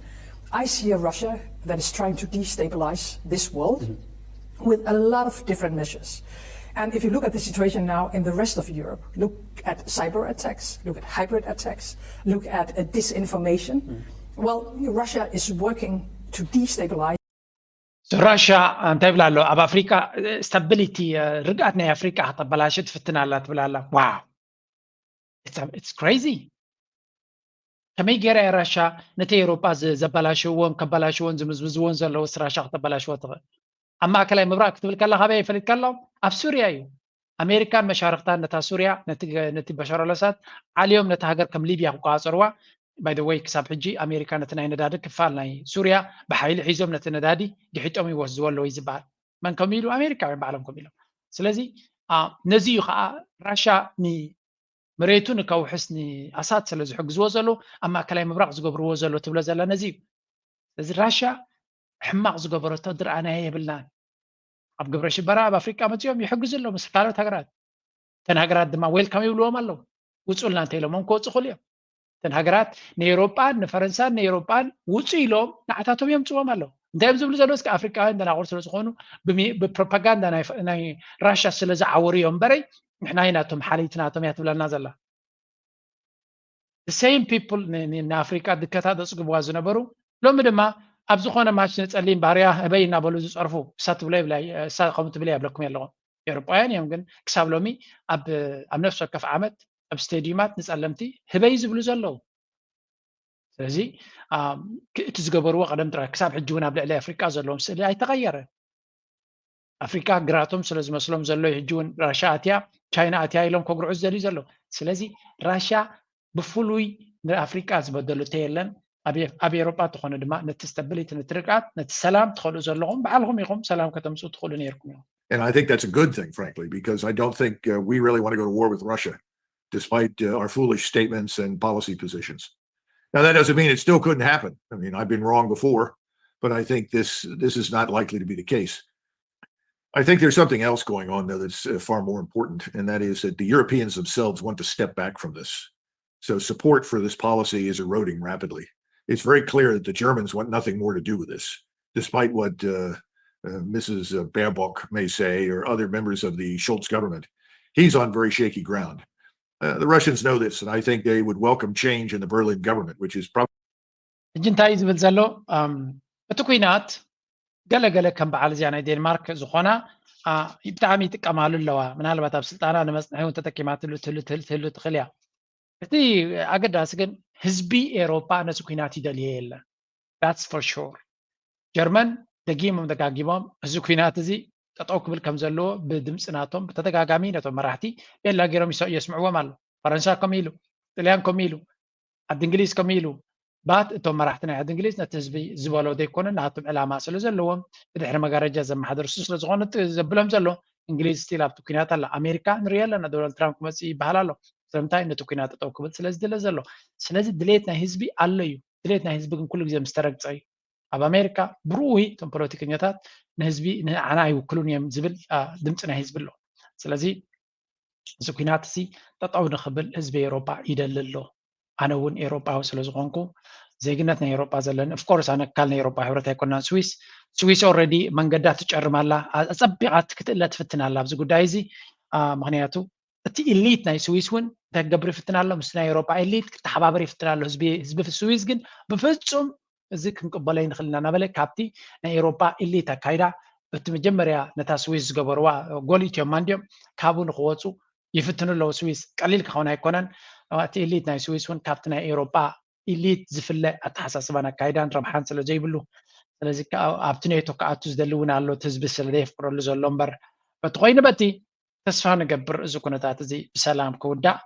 I see a Russia that is trying to destabilize this world mm-hmm. with a lot of different measures. And if you look at the situation now in the rest of Europe, look at cyber attacks, look at hybrid attacks, look at uh, disinformation. Mm. Well, Russia is working to destabilize. ራሻ እንታይ ይብላ ኣሎ ኣብ ኣፍሪካ? ስታቢሊቲ፣ ርግኣት ናይ ኣፍሪካ ከተበላሽ ትፍትን ኣላ ትብል ኣላ። Wow, it's crazy። ከመይ ገይራ እያ ራሻ ነቲ ኤውሮጳ ዘበላሽዎን ከበላሽዎን ዝምዝምዝዎን ዘለውስ ራሻ ክተበላሽዎ ትኽእል? ኣብ ማእከላይ ምብራቕ ክትብል ከላ ካበይ ፈሊጥካ ኣለዎም? ኣብ ሱርያ እዩ። ኣሜሪካን መሻርክታን ነታ ሱርያ ነቲ በሻር ኣልኣሳድ ዓልዮም ነታ ሃገር ከም ሊብያ ክቆጻጸርዋ። By the way ክሳብ ሕጂ ኣሜሪካ ነቲ ናይ ነዳዲ ክፋል ናይ ሱርያ ብሓይሊ ሒዞም ነቲ ነዳዲ ግሒጦም ይወስድዎ ኣለዉ እዩ ዝበሃል። መን ከም ኢሉ? ኣሜሪካውያን ባዕሎም ከም ኢሎም። ስለዚ ነዚ እዩ ከዓ ራሻ ንመሬቱ ንከውሕስ ንኣሳድ ስለ ዝሕግዝዎ ዘለዉ ኣብ ማእከላይ ምብራቕ ዝገብርዎ ዘሎ ትብሎ ዘላ ነዚ እዩ። ስለዚ ራሻ ሕማቕ ዝገበረቶ ድርኣናዮ የብልናን። ኣብ ግብረ ሽበራ ኣብ ኣፍሪቃ መፂኦም ይሕግዙ ኣለዉ ምስ ካልኦት ሃገራት። እተን ሃገራት ድማ ዌልካም ይብልዎም ኣለዉ። ውፁልና እንተ ኢሎሞም ክወፁ ክእሉ እዮም። እተን ሃገራት ንኤውሮጳን ንፈረንሳን ንኤውሮጳን ውፁ ኢሎም ንዓታቶም የምፅዎም ኣለዉ። እንታይ እዮም ዝብሉ ዘለዉ? እስከ ኣፍሪቃውያን ደናቑር ስለ ዝኾኑ ብፕሮፓጋንዳ ናይ ራሻ ስለ ዝዓወሩ እዮም እምበረይ ንሕና ናቶም ሓለይቲ ናቶም እያ ትብለና ዘላ። The same people ንኣፍሪቃ ድከታ ዘፅግብዋ ዝነበሩ ሎሚ ድማ ኣብ ዝኾነ ማች ንፀሊም ባህርያ ህበይ እናበሉ ዝፀርፉ እሳ ትብሎ ይብላ እሳ ከምኡ ትብል እያ ብለኩም ኣለኹም። ኤውሮጳውያን እዮም ግን ክሳብ ሎሚ ኣብ ነፍሲ ወከፍ ዓመት ኣብ ስቴድዩማት ንፀለምቲ ህበይ ዝብሉ ዘለዉ። ስለዚ እቲ ዝገበርዎ ቀደም ጥራይ ክሳብ ሕጂ እውን ኣብ ልዕሊ ኣፍሪቃ ዘለዎም ስእሊ ኣይተቐየረን። ኣፍሪቃ ግራቶም ስለ ዝመስሎም ዘሎ ሕጂ እውን ራሻ ኣትያ ቻይና ኣትያ ኢሎም ከጉርዑ ዝደልዩ ዘለዉ። ስለዚ ራሻ ብፍሉይ ንኣፍሪቃ ዝበደሉ እንተ የለን ኣብ ኤውሮጳ እንተኾነ ድማ ነቲ ስታቢሊቲ ነቲ ርግኣት ነቲ ሰላም ትኸልኡ ዘለኹም ባዕልኹም ኢኹም ሰላም ከተምፅኡ ትኽእሉ ነይርኩም ኢኹም። And I think that's a good thing, frankly, because I don't think uh, we really want to go to war with Russia, despite uh, our foolish statements and policy positions. Now, that doesn't mean it still couldn't happen. I mean, I've been wrong before, but I think this this is not likely to be the case. I think there's something else going on, though, that's uh, far more important, and that is that the Europeans themselves want to step back from this. So support for this policy is eroding rapidly. It's very clear that the Germans want nothing more to do with this, despite what uh, uh, Missus Baerbock may say or other members of the Schultz government. He's on very shaky ground. Uh, the Russians know this, and I think they would welcome change in the Berlin government, which is probably ሕጂ እንታይ እዩ ዝብል ዘሎ? እቲ ኩናት ገለገለ ከም በዓል እዚኣ ናይ ዴንማርክ ዝኾና ብጣዕሚ ይጥቀማሉ ኣለዋ። ምናልባት ኣብ ስልጣና ንመፅንሒ እውን ተጠቂማትሉ ትህሉ ትህሉ ትህሉ ትኽእል እያ። እቲ ኣገዳሲ ግን ህዝቢ ኤሮፓ ነዚ ኩናት ይደልዮ የለን። That's for sure። ጀርመን ደጊሞም ደጋጊሞም እዚ ኩናት እዚ ጠጠው ክብል ከም ዘለዎ ብድምፂ ናቶም ብተደጋጋሚ ነቶም መራሕቲ ቤላ ገይሮም የስምዕዎም ኣሎ። ፈረንሳ ከምኡ ኢሉ፣ ጥልያን ከምኡ ኢሉ፣ ዓዲ እንግሊዝ ከምኡ ኢሉ። ባት እቶም መራሕቲ ናይ ዓዲ እንግሊዝ ነቲ ህዝቢ ዝበሎ ዘይኮነ ናቶም ዕላማ ስለ ዘለዎም ብድሕሪ መጋረጃ ዘመሓደርሱ ስለ ዝኾነ ዘብሎም ዘሎ እንግሊዝ ስቲል ኣብቲ ኩናት ኣላ። ኣሜሪካ ንሪኦ ኣለና ዶናልድ ትራምፕ ክመፅእ ይበሃል ኣሎ። ስለምንታይ ነቲ ኩናት ጠጠው ክብል ስለ ዝድለ ዘሎ። ስለዚ ድሌት ናይ ህዝቢ ኣሎ እዩ። ድሌት ናይ ህዝቢ ግን ኩሉ ግዜ ምስ ተረግፀ እዩ። ኣብ ኣሜሪካ ብርኡይ እቶም ፖለቲከኛታት ንህዝቢ ንዓና ኣይውክሉን እዮም ዝብል ድምፂ ናይ ህዝቢ ኣሎ። ስለዚ እዚ ኩናት እዚ ጠጠው ንክብል ህዝቢ ኤሮፓ ይደሊ ኣሎ። ኣነ እውን ኤሮፓዊ ስለ ዝኾንኩ ዜግነት ናይ ኤሮፓ ዘለኒ ኦፍኮርስ ኣነ ኣካል ናይ ኤሮፓ ሕብረት ኣይኮናን ስዊስ ስዊስ ኦረዲ መንገዳ ትጨርም ኣላ። ኣፀቢቓ ክትእለ ትፍትን ኣላ ኣብዚ ጉዳይ እዚ። ምክንያቱ እቲ ኢሊት ናይ ስዊስ እውን እንታይ ክገብር ይፍትን ኣሎ? ምስ ናይ ኤሮፓ ኢሊት ክተሓባበር ይፍትን ኣሎ። ህዝቢ ስዊስ ግን ብፍፁም እዚ ክንቅበሎ ይንክእል ኢና እናበለ ካብቲ ናይ ኤሮፓ ኢሊት ኣካይዳ እቲ መጀመርያ ነታ ስዊስ ዝገበርዋ ጎሊትዮም ማንድዮም ካብኡ ንክወፁ ይፍትኑ ኣለዉ። ስዊስ ቀሊል ክኸውን ኣይኮነን። እቲ ኢሊት ናይ ስዊስ እውን ካብቲ ናይ ኤሮፓ ኢሊት ዝፍለ ኣተሓሳስባን ኣካይዳን ረብሓን ስለ ዘይብሉ ስለዚ ኣብቲ ኔቶ ክኣቱ ዝደሊ እውን ኣሎ እቲ ህዝቢ ስለ ዘየፍቅረሉ ዘሎ እምበር በቲ ኮይኑ በቲ ተስፋ ንገብር እዚ ኩነታት እዚ ብሰላም ክውዳእ።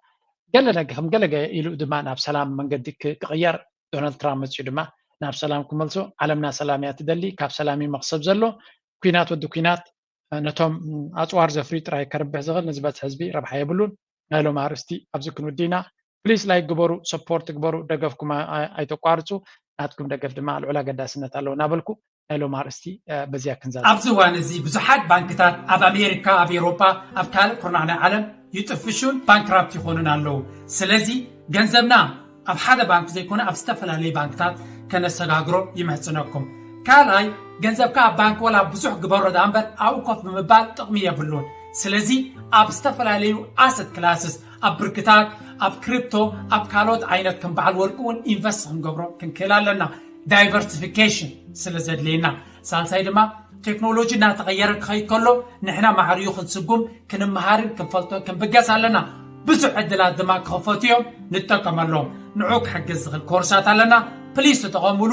ገለ ነገ ከም ገለ ገ- ኢሉ ድማ ናብ ሰላም መንገዲ ክ- ክቕየር ዶናልድ ትራምፕ መፅኡ ድማ ናብ ሰላም ክመልሶ። ዓለምና ሰላም እያ ትደሊ፣ ካብ ሰላም እዩ መክሰብ ዘሎ። ኩናት ወዲ ኩናት ነቶም ኣፅዋር ዘፍርዩ ጥራይ ከርብሕ ዝኽእል ንዝበዝሕ ህዝቢ ረብሓ የብሉን። ናይ ሎም ኣርእስቲ ኣብዚ ክንውድእ ኢና። ፕሊስ ላይክ ግበሩ፣ ሰፖርት ግበሩ፣ ደገፍኩም ኣ- ኣ- ኣይተቋርፁ። ናትኩም ደገፍ ድማ ልዑል ኣገዳስነት ኣለዎ እናበልኩ ናይ ሎም ኣርእስቲ በዚያ ክንዛዝ። ኣብዚ እዋን እዚ ብዙሓት ባንክታት ኣብ ኣሜሪካ፣ ኣብ ኤውሮጳ፣ ኣብ ካልእ ኩርናዕ ናይ ዓለም ይጥፍሹን ባንክራፕት ይኾኑን ኣለዉ። ስለዚ ገንዘብና ኣብ ሓደ ባንክ ዘይኮነ ኣብ ዝተፈላለዩ ባንክታት ከነሰጋግሮ ይምሕጽነኩም። ካልኣይ፣ ገንዘብካ ኣብ ባንክ ወላ ብዙሕ ግበሮ ደኣ እምበር ኣብኡ ኮፍ ብምባል ጥቕሚ የብሉን። ስለዚ ኣብ ዝተፈላለዩ ኣሰት ክላስስ፣ ኣብ ብርክታት፣ ኣብ ክሪፕቶ፣ ኣብ ካልኦት ዓይነት ከም በዓል ወርቂ እውን ኢንቨስት ክንገብሮ ክንክእል ኣለና። ዳይቨርሲፊኬሽን ስለ ዘድልየና። ሳልሳይ ድማ ቴክኖሎጂ እናተቐየረ ክኸይድ ከሎ ንሕና ማዕርዩ ክንስጉም ክንመሃርን ክንፈልጦን ክንብገስ ኣለና። ብዙሕ ዕድላት ድማ ክኸፈቱ እዮም፣ ንጠቀመሎም። ንዑ ክሕግዝ ዝኽእል ኮርሳት ኣለና። ፕሊስ ተጠቐምሉ።